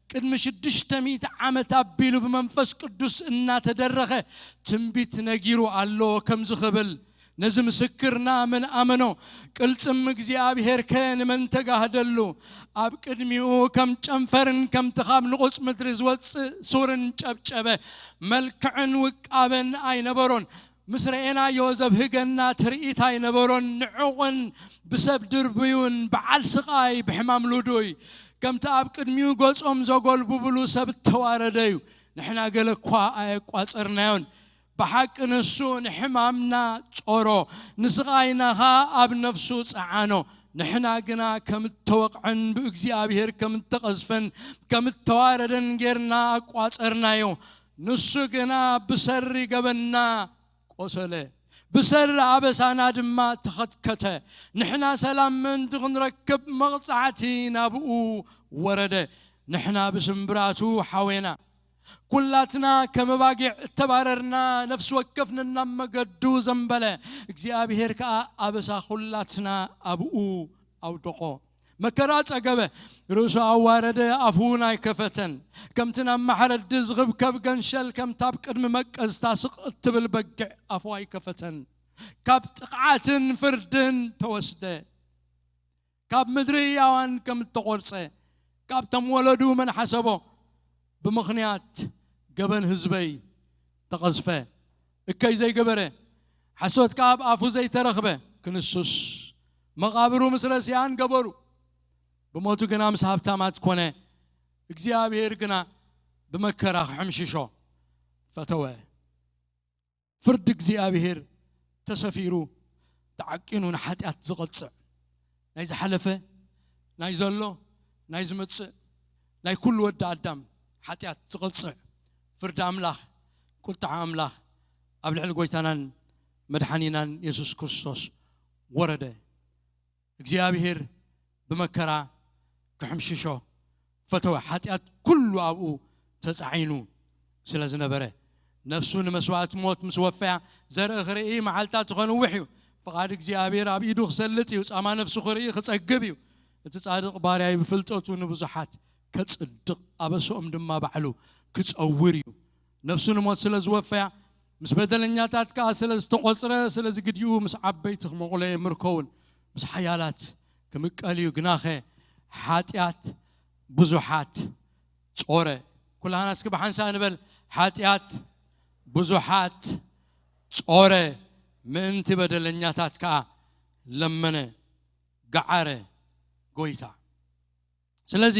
ቅድሚ ሽዱሽተ ሚእቲ ዓመት ኣቢሉ ብመንፈስ ቅዱስ እናተደረኸ ትንቢት ነጊሩ ኣሎ። ከምዚ ክብል፣ ነዚ ምስክርና መን ኣመኖ? ቅልጽም እግዚኣብሔር ከ ንመን ተጋህደሉ? ኣብ ቅድሚኡ ከም ጨንፈርን ከምቲ ካብ ንቑጽ ምድሪ ዝወጽእ ሱርን ጨብጨበ። መልክዕን ውቃበን ኣይነበሮን። ምስ ረኤናዮ ዘብህገና ትርኢት ኣይነበሮን። ንዑቕን ብሰብ ድርብዩን በዓል ስቓይ ብሕማም ልዱይ፣ ከምቲ ኣብ ቅድሚኡ ገጾም ዘጎልብብሉ ሰብ እተዋረደ እዩ። ንሕና ገለ እኳ ኣየቋጸርናዮን። ብሓቂ ንሱ ንሕማምና ጾሮ፣ ንስቓይና ኸኣ ኣብ ነፍሱ ጸዓኖ። ንሕና ግና ከም እተወቕዐን ብእግዚኣብሔር ከም እተቐዝፈን ከም እተዋረደን ጌርና ኣቋጸርናዮ። ንሱ ግና ብሰሪ ገበንና ቆሰለ፣ ብሰሪ ኣበሳና ድማ ተኸትከተ። ንሕና ሰላም ምእንቲ ክንረክብ መቕጻዕቲ ናብኡ ወረደ። ንሕና ብስምብራቱ ሓዌና። ኩላትና ከም ኣባጊዕ እተባረርና፣ ነፍሲ ወከፍ ነናብ መገዱ ዘንበለ። እግዚኣብሔር ከኣ ኣበሳ ኩላትና ኣብኡ ኣውደቖ። መከራ ጸገበ፣ ርእሱ ኣዋረደ፣ ኣፉ እውን ኣይከፈተን። ከምቲ ናብ ማሕረዲ ዝኽብከብ ገንሸል፣ ከምታ ኣብ ቅድሚ መቀዝታ ስቕ እትብል በጊዕ ኣፉ ኣይከፈተን። ካብ ጥቕዓትን ፍርድን ተወስደ። ካብ ምድሪ ሕያዋን ከም እተቖርጸ፣ ካብቶም ወለዱ መን ሓሰቦ? ብምኽንያት ገበን ህዝበይ ተቐዝፈ። እከይ ዘይገበረ፣ ሓሶት ከኣ ኣብ ኣፉ ዘይተረኽበ ክንሱስ፣ መቓብሩ ምስ ረሲኣን ገበሩ። ብሞቱ ግና ምስ ሃብታማት ኮነ። እግዚኣብሔር ግና ብመከራ ክሕምሽሾ ፈተወ። ፍርዲ እግዚኣብሔር ተሰፊሩ ተዓቂኑ ንሓጢኣት ዝቐጽዕ፣ ናይ ዝሓለፈ፣ ናይ ዘሎ፣ ናይ ዝመጽእ፣ ናይ ኩሉ ወዲ ኣዳም ሓጢኣት ዝቐጽዕ ፍርዲ ኣምላኽ፣ ቁጥዓ ኣምላኽ ኣብ ልዕሊ ጐይታናን መድሓኒናን የሱስ ክርስቶስ ወረደ። እግዚኣብሔር ብመከራ ክሕምሽሾ ፈተወ። ሓጢኣት ኩሉ ኣብኡ ተጻዒኑ ስለ ዝነበረ፣ ነፍሱ ንመስዋእቲ ሞት ምስ ወፈያ፣ ዘርኢ ክርኢ መዓልታት ክነውሕ እዩ። ፍቓድ እግዚኣብሔር ኣብ ኢዱ ክሰልጥ እዩ። ጻማ ነፍሱ ክርኢ ክጸግብ እዩ። እቲ ጻድቕ ባርያይ ብፍልጠቱ ንብዙሓት ከጽድቕ፣ ኣበስኦም ድማ ባዕሉ ክጸውር እዩ። ነፍሱ ንሞት ስለ ዝወፈያ፣ ምስ በደለኛታት ከኣ ስለ ዝተቖጽረ፣ ስለዚ ግዲኡ ምስ ዓበይቲ ክመቑሎ የምርኮውን፣ ምስ ሓያላት ክምቀል እዩ። ግናኸ ሓጢኣት ብዙሓት ጾረ። ኩላህና እስኪ ብሓንሳእ ንበል፣ ሓጢኣት ብዙሓት ጾረ፣ ምእንቲ በደለኛታት ከኣ ለመነ፣ ገዓረ ጐይታ። ስለዚ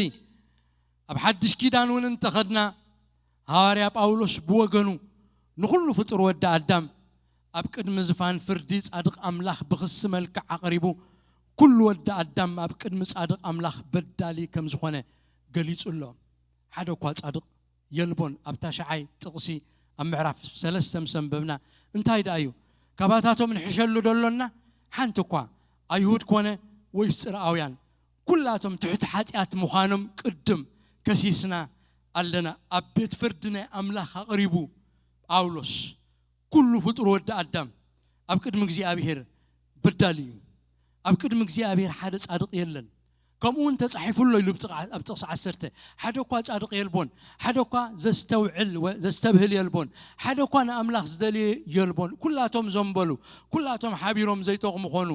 ኣብ ሓድሽ ኪዳን እውን እንተኸድና፣ ሃዋርያ ጳውሎስ ብወገኑ ንኹሉ ፍጡር ወዲ ኣዳም ኣብ ቅድሚ ዝፋን ፍርዲ ጻድቕ ኣምላኽ ብኽሲ መልክዕ ኣቕሪቡ፣ ኩሉ ወዲ ኣዳም ኣብ ቅድሚ ጻድቕ ኣምላኽ በዳሊ ከም ዝኾነ ገሊጹ ኣሎ። ሓደ እኳ ጻድቕ የልቦን። ኣብታ ሸዓይ ጥቕሲ ኣብ ምዕራፍ ሰለስተ ምስ ኣንበብና፣ እንታይ ደኣ እዩ? ካባታቶም ንሕሸሉ ዶ ኣሎና? ሓንቲ እኳ፣ ኣይሁድ ኮነ ወይስ ጽርኣውያን፣ ኩላቶም ትሕቲ ሓጢኣት ምዃኖም ቅድም ከሲስና ኣለና። ኣብ ቤት ፍርዲ ናይ ኣምላኽ ኣቕሪቡ ጳውሎስ፣ ኩሉ ፍጡር ወዲ ኣዳም ኣብ ቅድሚ እግዚኣብሔር በዳሊ እዩ። ኣብ ቅድሚ እግዚኣብሔር ሓደ ጻድቕ የለን። ከምኡ እውን ተጻሒፉ ኣሎ ኢሉ ኣብ ጥቕሲ ዓሰርተ። ሓደ እኳ ጻድቕ የልቦን፣ ሓደ እኳ ዘስተውዕል ዘስተብህል የልቦን፣ ሓደ እኳ ንኣምላኽ ዝደልየ የልቦን። ኩላቶም ዘንበሉ፣ ኩላቶም ሓቢሮም ዘይጠቕሙ ኾኑ።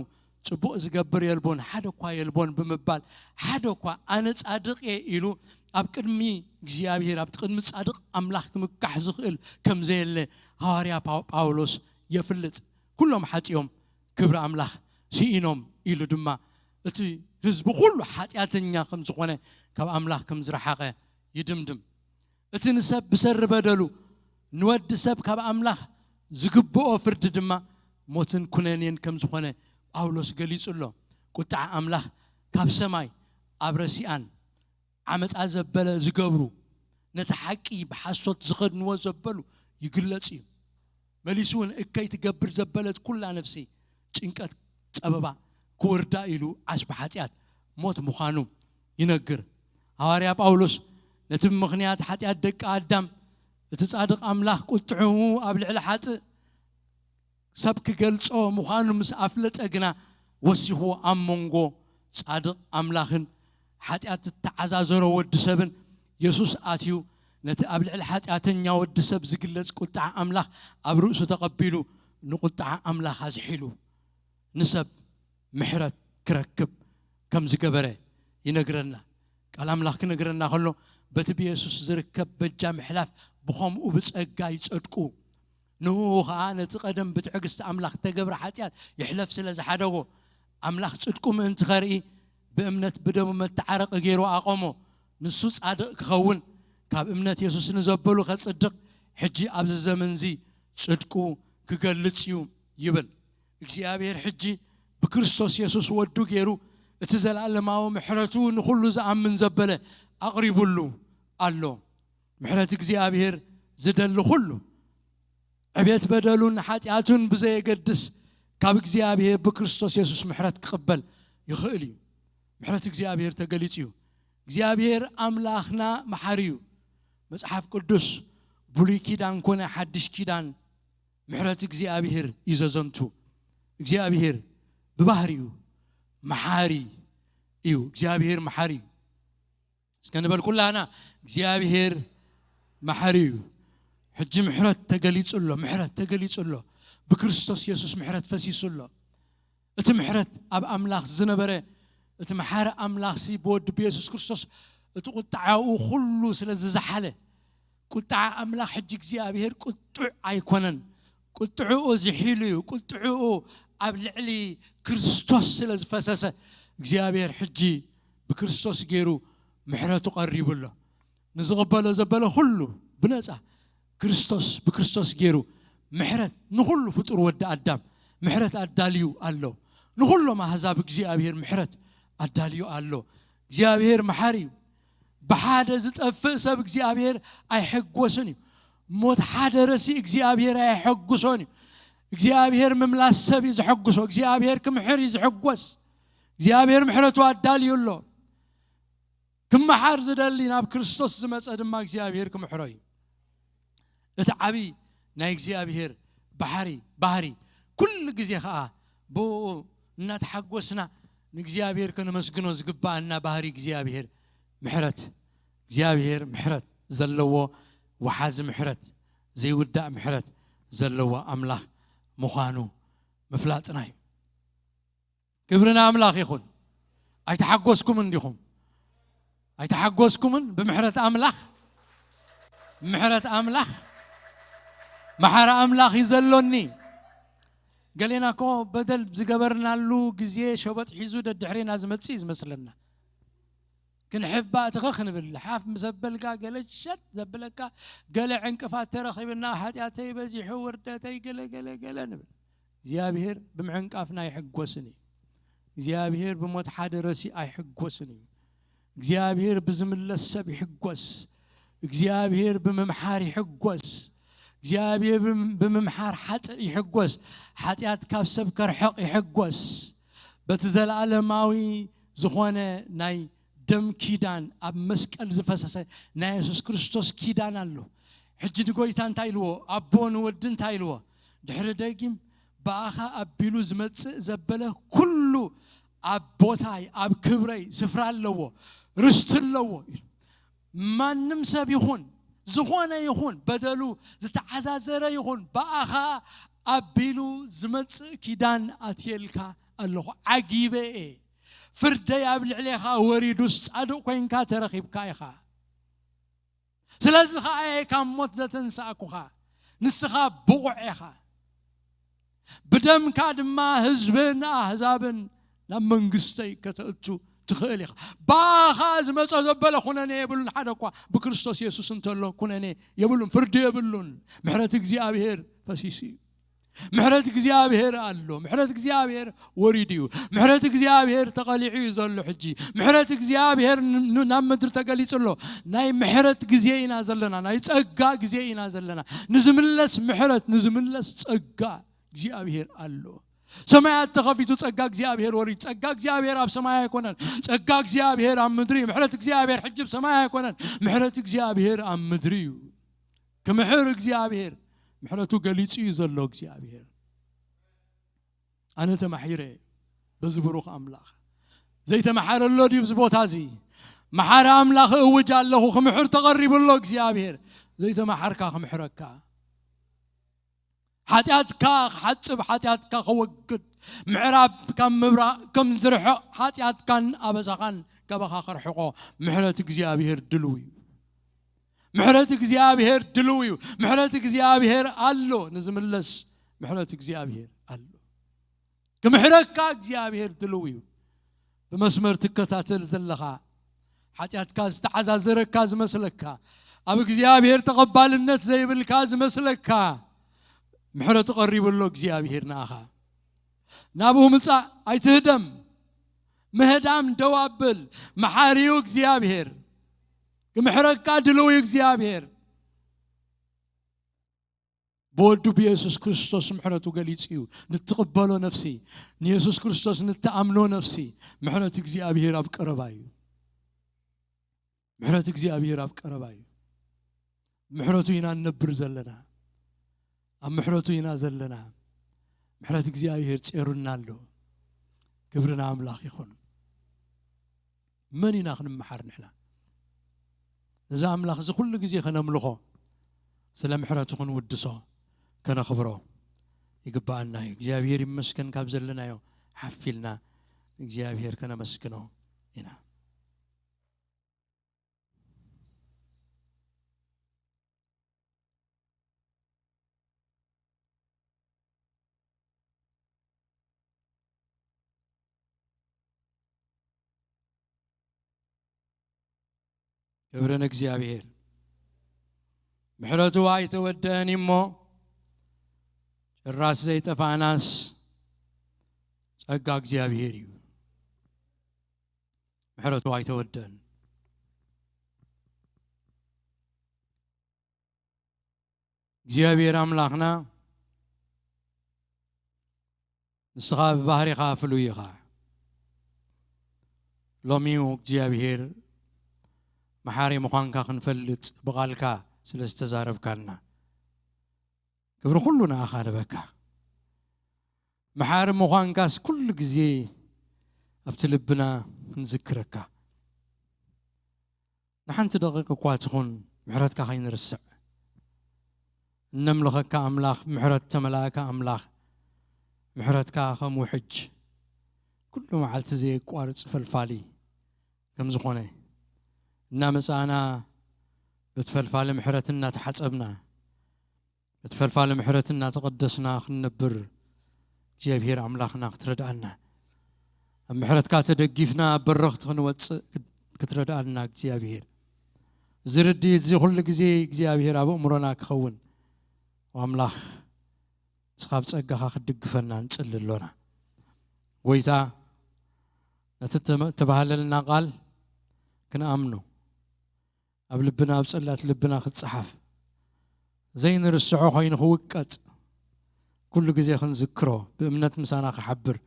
ጽቡቕ ዝገብር የልቦን፣ ሓደ እኳ የልቦን ብምባል፣ ሓደ እኳ ኣነ ጻድቕ እየ ኢሉ ኣብ ቅድሚ እግዚኣብሔር፣ ኣብ ቅድሚ ጻድቕ ኣምላኽ ክምካሕ ዝኽእል ከም ዘየለ ሃዋርያ ጳውሎስ የፍልጥ። ኩሎም ሓጺኦም ክብሪ ኣምላኽ ስኢኖም ኢሉ ድማ እቲ ህዝቢ ኩሉ ሓጢኣተኛ ከም ዝኾነ፣ ካብ ኣምላኽ ከም ዝረሓቐ ይድምድም። እቲ ንሰብ ብሰሪ በደሉ ንወዲ ሰብ ካብ ኣምላኽ ዝግብኦ ፍርዲ ድማ ሞትን ኩነኔን ከም ዝኾነ ጳውሎስ ገሊጹ ኣሎ። ቁጥዓ ኣምላኽ ካብ ሰማይ ኣብ ረሲኣን ዓመጻ ዘበለ ዝገብሩ፣ ነቲ ሓቂ ብሓሶት ዝኸድንዎ ዘበሉ ይግለጽ እዩ። መሊሱ እውን እከይ ትገብር ዘበለት ኩላ ነፍሲ ጭንቀት ጸበባ ክወርዳ ኢሉ ዓስቢ ሓጢኣት ሞት ምዃኑ ይነግር። ሃዋርያ ጳውሎስ ነቲ ብምኽንያት ሓጢኣት ደቂ ኣዳም እቲ ጻድቕ ኣምላኽ ቁጥዕኡ ኣብ ልዕሊ ሓጥእ ሰብ ክገልጾ ምዃኑ ምስ ኣፍለጠ ግና፣ ወሲኹ ኣብ መንጎ ጻድቕ ኣምላኽን ሓጢኣት እተዓዛዘሮ ወዲ ሰብን የሱስ ኣትዩ፣ ነቲ ኣብ ልዕሊ ሓጢኣተኛ ወዲ ሰብ ዝግለጽ ቁጥዓ ኣምላኽ ኣብ ርእሱ ተቐቢሉ፣ ንቁጥዓ ኣምላኽ ኣዝሒሉ ንሰብ ምሕረት ክረክብ ከም ዝገበረ ይነግረና። ቃል ኣምላኽ ክነግረና ከሎ፣ በቲ ብየሱስ ዝርከብ በጃ ምሕላፍ ብኸምኡ ብጸጋ ይጸድቁ። ንኡ ኸኣ ነቲ ቀደም ብትዕግስቲ ኣምላኽ እተገብረ ሓጢኣት ይሕለፍ ስለ ዝሓደጎ፣ ኣምላኽ ጽድቁ ምእንቲ ኸርኢ ብእምነት ብደሙ መተዓረቒ ገይሩ ኣቐሞ። ንሱ ጻድቕ ክኸውን፣ ካብ እምነት የሱስ ንዘበሉ ኸጽድቕ፣ ሕጂ ኣብዚ ዘመንዚ ጽድቁ ክገልጽ እዩ ይብል። እግዚኣብሔር ሕጂ ብክርስቶስ የሱስ ወዱ ገይሩ እቲ ዘለኣለማዊ ምሕረቱ ንኹሉ ዝኣምን ዘበለ ኣቕሪቡሉ ኣሎ። ምሕረት እግዚኣብሔር ዝደሊ ኩሉ፣ ዕቤት በደሉን ሓጢኣቱን ብዘየገድስ፣ ካብ እግዚኣብሔር ብክርስቶስ የሱስ ምሕረት ክቕበል ይኽእል እዩ። ምሕረት እግዚኣብሔር ተገሊጹ እዩ። እግዚኣብሔር ኣምላኽና መሓሪ እዩ። መጽሓፍ ቅዱስ ብሉይ ኪዳን ኮነ ሓድሽ ኪዳን ምሕረት እግዚኣብሔር እዩ ዘዘንቱ። እግዚኣብሔር ብባህሪኡ መሓሪ እዩ። እግዚኣብሔር መሓሪ እዩ። እስከ ንበል ኩላና፣ እግዚኣብሔር መሓሪ እዩ። ሕጂ ምሕረት ተገሊጹ ኣሎ፣ ምሕረት ተገሊጹ ኣሎ። ብክርስቶስ የሱስ ምሕረት ፈሲሱ ኣሎ። እቲ ምሕረት ኣብ ኣምላኽ ዝነበረ፣ እቲ መሓሪ ኣምላኽሲ ብወዱ ብየሱስ ክርስቶስ እቲ ቁጥዓኡ ኩሉ ስለ ዝዘሓለ፣ ቁጥዓ ኣምላኽ ሕጂ እግዚኣብሔር ቁጡዕ ኣይኮነን። ቁጥዕኡ ዝሒሉ እዩ። ቁጥዕኡ ኣብ ልዕሊ ክርስቶስ ስለ ዝፈሰሰ፣ እግዚኣብሔር ሕጂ ብክርስቶስ ገይሩ ምሕረቱ ቀሪቡ ኣሎ። ንዝቕበሎ ዘበለ ኩሉ ብነጻ ክርስቶስ፣ ብክርስቶስ ገይሩ ምሕረት ንኹሉ ፍጡር ወዲ ኣዳም ምሕረት ኣዳልዩ ኣሎ። ንኹሎም ኣህዛብ እግዚኣብሔር ምሕረት ኣዳልዩ ኣሎ። እግዚኣብሔር መሓሪ እዩ። ብሓደ ዝጠፍእ ሰብ እግዚኣብሔር ኣይሕጎስን እዩ። ሞት ሓደ ረሲ እግዚኣብሔር ኣየሐጉሶን እዩ። እግዚኣብሔር ምምላስ ሰብ እዩ ዝሐጉሶ። እግዚኣብሔር ክምሕር እዩ ዝሕጎስ። እግዚኣብሔር ምሕረቱ ኣዳልዩ ኣሎ። ክመሓር ዝደሊ ናብ ክርስቶስ ዝመጸ ድማ እግዚኣብሔር ክምሕሮ እዩ። እቲ ዓቢ ናይ እግዚኣብሔር ባሕሪ፣ ባህሪ፣ ኩሉ ግዜ ኸኣ ብኡ እናተሓጎስና ንእግዚኣብሔር ከነመስግኖ ዝግባኣና ባህሪ እግዚኣብሔር ምሕረት፣ እግዚኣብሔር ምሕረት ዘለዎ፣ ወሓዚ ምሕረት፣ ዘይውዳእ ምሕረት ዘለዎ ኣምላኽ ምዃኑ ምፍላጥና እዩ። ክብሪ ንኣምላኽ ይኹን። ኣይተሓጎስኩምን ዲኹም? ኣይተሓጎስኩምን ብምሕረት ኣምላኽ? ብምሕረት ኣምላኽ፣ መሓሪ ኣምላኽ እዩ ዘሎኒ። ገሌና እኮ በደል ዝገበርናሉ ግዜ ሸበጥ ሒዙ ደድሕሬና ዝመጽእ እዩ ዝመስለና። ክንሕባእ ትኸኽ ንብል፣ ሓፍ ምስ ኣበልካ ገለ ሸጥ ዘብለካ፣ ገለ ዕንቅፋት ተረኺብና፣ ሓጢኣተይ በዚሑ፣ ውርደተይ ገለ ገለ ገለ ንብል። እግዚኣብሔር ብምዕንቃፍና ኣይሕጎስን እዩ። እግዚኣብሔር ብሞት ሓደ ረሲ ኣይሕጎስን እዩ። እግዚኣብሔር ብዝምለስ ሰብ ይሕጎስ። እግዚኣብሔር ብምምሓር ይሕጎስ። እግዚኣብሔር ብም-፣ ብምምሓር ሓጥእ ይሕጎስ። ሓጢኣት ካብ ሰብ ከርሕቕ ይሕጎስ። በቲ ዘለኣለማዊ ዝኾነ ናይ ደም ኪዳን፣ ኣብ መስቀል ዝፈሰሰ ናይ የሱስ ክርስቶስ ኪዳን ኣሎ። ሕጂ ንጎይታ እንታይ ኢልዎ? ኣቦ ንወዲ እንታይ ኢልዎ? ድሕሪ ደጊም ብኣኻ ኣቢሉ ዝመጽእ ዘበለ ኩሉ ኣብ ቦታይ ኣብ ክብረይ ስፍራ ኣለዎ፣ ርስቲ ኣለዎ ኢሉ። ማንም ሰብ ይኹን ዝኾነ ይኹን በደሉ ዝተዓዛዘረ ይኹን ብኣኻ ኣቢሉ ዝመጽእ ኪዳን ኣትየልካ ኣለኹ። ዓጊበ እየ። ፍርደይ ኣብ ልዕሌኻ ወሪዱስ ጻድቕ ኮይንካ ተረኺብካ ኢኻ። ስለዚ ኸኣ እየ ካብ ሞት ዘተንሳእኩኻ። ንስኻ ብቑዕ ኢኻ። ብደምካ ድማ ህዝብን ኣህዛብን ናብ መንግስተይ ከተእቱ ትኽእል ኢኻ። ብኣኻ ዝመጸ ዘበለ ኩነኔ የብሉን። ሓደ እኳ ብክርስቶስ የሱስ እንተሎ ኩነኔ የብሉን፣ ፍርዲ የብሉን። ምሕረት እግዚኣብሔር ፈሲሱ እዩ። ምሕረት እግዚኣብሔር ኣሎ። ምሕረት እግዚኣብሔር ወሪዱ እዩ። ምሕረት እግዚኣብሔር ተቐሊዑ እዩ ዘሎ። ሕጂ ምሕረት እግዚኣብሔር ን- ን- ናብ ምድሪ ተገሊጹ ኣሎ። ናይ ምሕረት ግዜ ኢና ዘለና፣ ናይ ጸጋ ግዜ ኢና ዘለና። ንዝምለስ ምሕረት፣ ንዝምለስ ጸጋ እግዚኣብሔር ኣሎ። ሰማያት ተኸፊቱ፣ ጸጋ እግዚኣብሔር ወሪዱ። ጸጋ እግዚኣብሔር ኣብ ሰማይ ኣይኮነን፣ ጸጋ እግዚኣብሔር ኣብ ምድሪ እዩ። ምሕረት እግዚኣብሔር ሕጂ ኣብ ሰማይ ኣይኮነን፣ ምሕረት እግዚኣብሔር ኣብ ምድሪ እዩ። ክምሕር እግዚኣብሔር ምሕረቱ ገሊጹ እዩ ዘሎ እግዚኣብሔር። ኣነ ተማሒረ በዚ ብሩኽ ኣምላኽ። ዘይተመሓረሎ ድዩ ኣብዚ ቦታ እዚ? መሓሪ ኣምላኽ እውጅ ኣለኹ። ክምሕር ተቐሪቡ ኣሎ እግዚኣብሔር። ዘይተመሓርካ ክምሕረካ፣ ሓጢኣትካ ክሓጽብ፣ ሓጢኣትካ ከወግድ፣ ምዕራብ ካብ ምብራቕ ከም ዝርሕቕ፣ ሓጢኣትካን ኣበሳኻን ካባኻ ከርሕቖ ምሕረት እግዚኣብሔር ድልው እዩ። ምሕረት እግዚኣብሔር ድልው እዩ። ምሕረት እግዚኣብሔር ኣሎ። ንዝምለስ ምሕረት እግዚኣብሔር ኣሎ። ክምሕረካ እግዚኣብሔር ድልው እዩ። ብመስመር ትከታተል ዘለኻ፣ ሓጢኣትካ ዝተዓዛዘረካ ዝመስለካ፣ ኣብ እግዚኣብሔር ተቐባልነት ዘይብልካ ዝመስለካ፣ ምሕረት ቀሪቡ ኣሎ እግዚኣብሔር ንኣኻ። ናብኡ ምጻእ፣ ኣይትህደም። ምህዳም ደው ኣብል። መሓሪዩ እግዚኣብሔር። ክምሕረካ ድልውዩ እግዚኣብሔር። ብወዱ ብየሱስ ክርስቶስ ምሕረቱ ገሊጹ እዩ። ንትቕበሎ ነፍሲ፣ ንየሱስ ክርስቶስ ንትኣምኖ ነፍሲ፣ ምሕረት እግዚኣብሔር ኣብ ቀረባ እዩ። ምሕረት እግዚኣብሔር ኣብ ቀረባ እዩ። ምሕረቱ ኢና እንነብር ዘለና። ኣብ ምሕረቱ ኢና ዘለና። ምሕረት እግዚኣብሔር ጼሩና ኣሎ። ክብሪ ንኣምላኽ ይኹን። መን ኢና ክንመሓር ንሕና? እዚ ኣምላኽ እዚ ኩሉ ግዜ ከነምልኾ፣ ስለ ምሕረቱ ክንውድሶ፣ ከነኽብሮ ይግብኣና እዩ። እግዚኣብሔር ይመስገን ካብ ዘለናዮ ሓፍ ኢልና እግዚኣብሔር ከነመስግኖ ኢና። ክብሪ ንእግዚኣብሔር። ምሕረቱ ኣይተወደአን እሞ፣ ጭራስ ዘይጠፋእናስ ጸጋ እግዚኣብሔር እዩ። ምሕረቱ ኣይተወደአን። እግዚኣብሔር ኣምላኽና፣ ንስኻ ብባህሪኻ ፍሉይ ኢኻ። ሎሚ እግዚኣብሔር መሓሪ ምዃንካ ክንፈልጥ ብቓልካ ስለ ዝተዛረብካና፣ ክብሪ ኩሉ ንኣኻ ንበካ። መሓሪ ምዃንካስ ኩሉ ግዜ ኣብቲ ልብና ክንዝክረካ። ንሓንቲ ደቂቕ እኳ ትኹን ምሕረትካ ከይንርስዕ። እነምልኸካ ኣምላኽ፣ ምሕረት ተመላእካ ኣምላኽ፣ ምሕረትካ ከም ውሕጅ ኩሉ መዓልቲ ዘየቋርጽ ፈልፋሊ ከም ዝኾነ እናመጻእና፣ በቲ ፈልፋሊ ምሕረት እናተሓጸብና፣ በቲ ፈልፋሊ ምሕረት እናተቐደስና ክንነብር እግዚኣብሔር ኣምላኽና ክትረድኣና፣ ኣብ ምሕረትካ ተደጊፍና ኣብ በረኽቲ ክንወጽእ ክት-፣ ክትረድኣና እግዚኣብሔር። እዚ ርድኢት እዚ ኩሉ ግዜ እግዚኣብሔር ኣብ ኣእምሮና ክኸውን፣ ኣምላኽ ንስኻ ብጸጋኻ ክትድግፈና ንጽሊ ኣሎና። ጎይታ፣ ነቲ እተመ-፣ እተባህለልና ቃል ክንኣምኖ፣ ኣብ ልብና፣ ኣብ ጽላት ልብና ክጸሓፍ፣ ዘይንርስዖ ኮይኑ ክውቀጥ፣ ኩሉ ግዜ ክንዝክሮ፣ ብእምነት ምሳና ክሓብር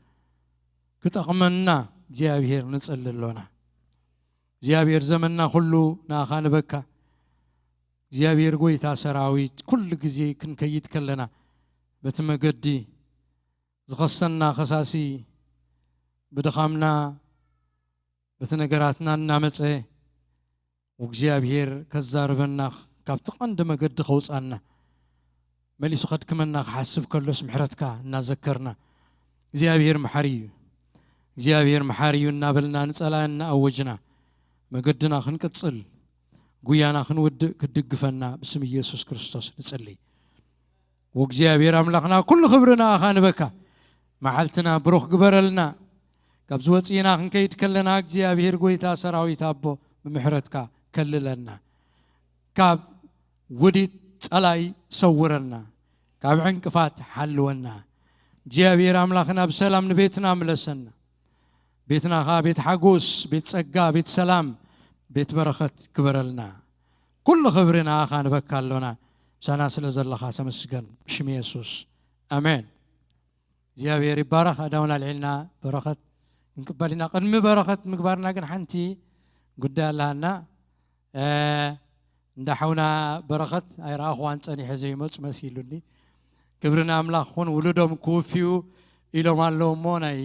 ክጠቕመና እግዚኣብሔር ንጸሊ ኣሎና። እግዚኣብሔር፣ ዘመንና ኩሉ ንኣኻ ንበካ። እግዚኣብሔር ጎይታ ሰራዊት፣ ኩሉ ግዜ ክንከይድ ከለና በቲ መገዲ ዝኸሰና ከሳሲ ብድኻምና በቲ ነገራትና እናመጸ እግዚኣብሔር ከዛርበና፣ ካብቲ ቀንዲ መገዲ ከውጻና፣ መሊሱ ከድክመና ክሓስብ ከሎስ ምሕረትካ እናዘከርና እግዚኣብሔር መሓሪ እዩ፣ እግዚኣብሔር መሓሪ እዩ እናበልና ንጸላኢ እናኣወጅና መገድና ክንቅጽል፣ ጉያና ክንውድእ ክትድግፈና ብስም ኢየሱስ ክርስቶስ ንጽሊ። ወእግዚኣብሔር ኣምላኽና ኩሉ ክብሪ ንኣኻ ንበካ። መዓልትና ብሩኽ ግበረልና። ካብ ዝወፅእና ክንከይድ ከለና እግዚኣብሔር ጎይታ ሰራዊት ኣቦ ብምሕረትካ ከልለና። ካብ ውዲት ጸላይ ሰውረና። ካብ ዕንቅፋት ሓልወና። እግዚኣብሔር ኣምላኽና ብሰላም ንቤትና ምለሰና። ቤትና ኸዓ ቤት ሓጎስ፣ ቤት ጸጋ፣ ቤት ሰላም፣ ቤት በረኸት ግበረልና። ኩሉ ክብሪ ንኣኻ ንበካ ኣሎና። ምሳና ስለ ዘለኻ ተመስገን። ብሽም የሱስ። ኣሜን። እግዚኣብሔር ይባረኽ። ኣዳውን ኣልዒልና በረኸት ክንቅበል ኢና። ቅድሚ በረኸት ምግባርና ግን ሓንቲ ጉዳይ ኣላሃና። እ፣ እንዳ ሓውና በረኸት ኣይረኣኽዋን ጸኒሐ ዘይመጹ መሲሉኒ። ክብሪ ንኣምላኽ ኹን። ውሉዶም ክውፍዩ ኢሎም ኣለዉ እሞ ናይ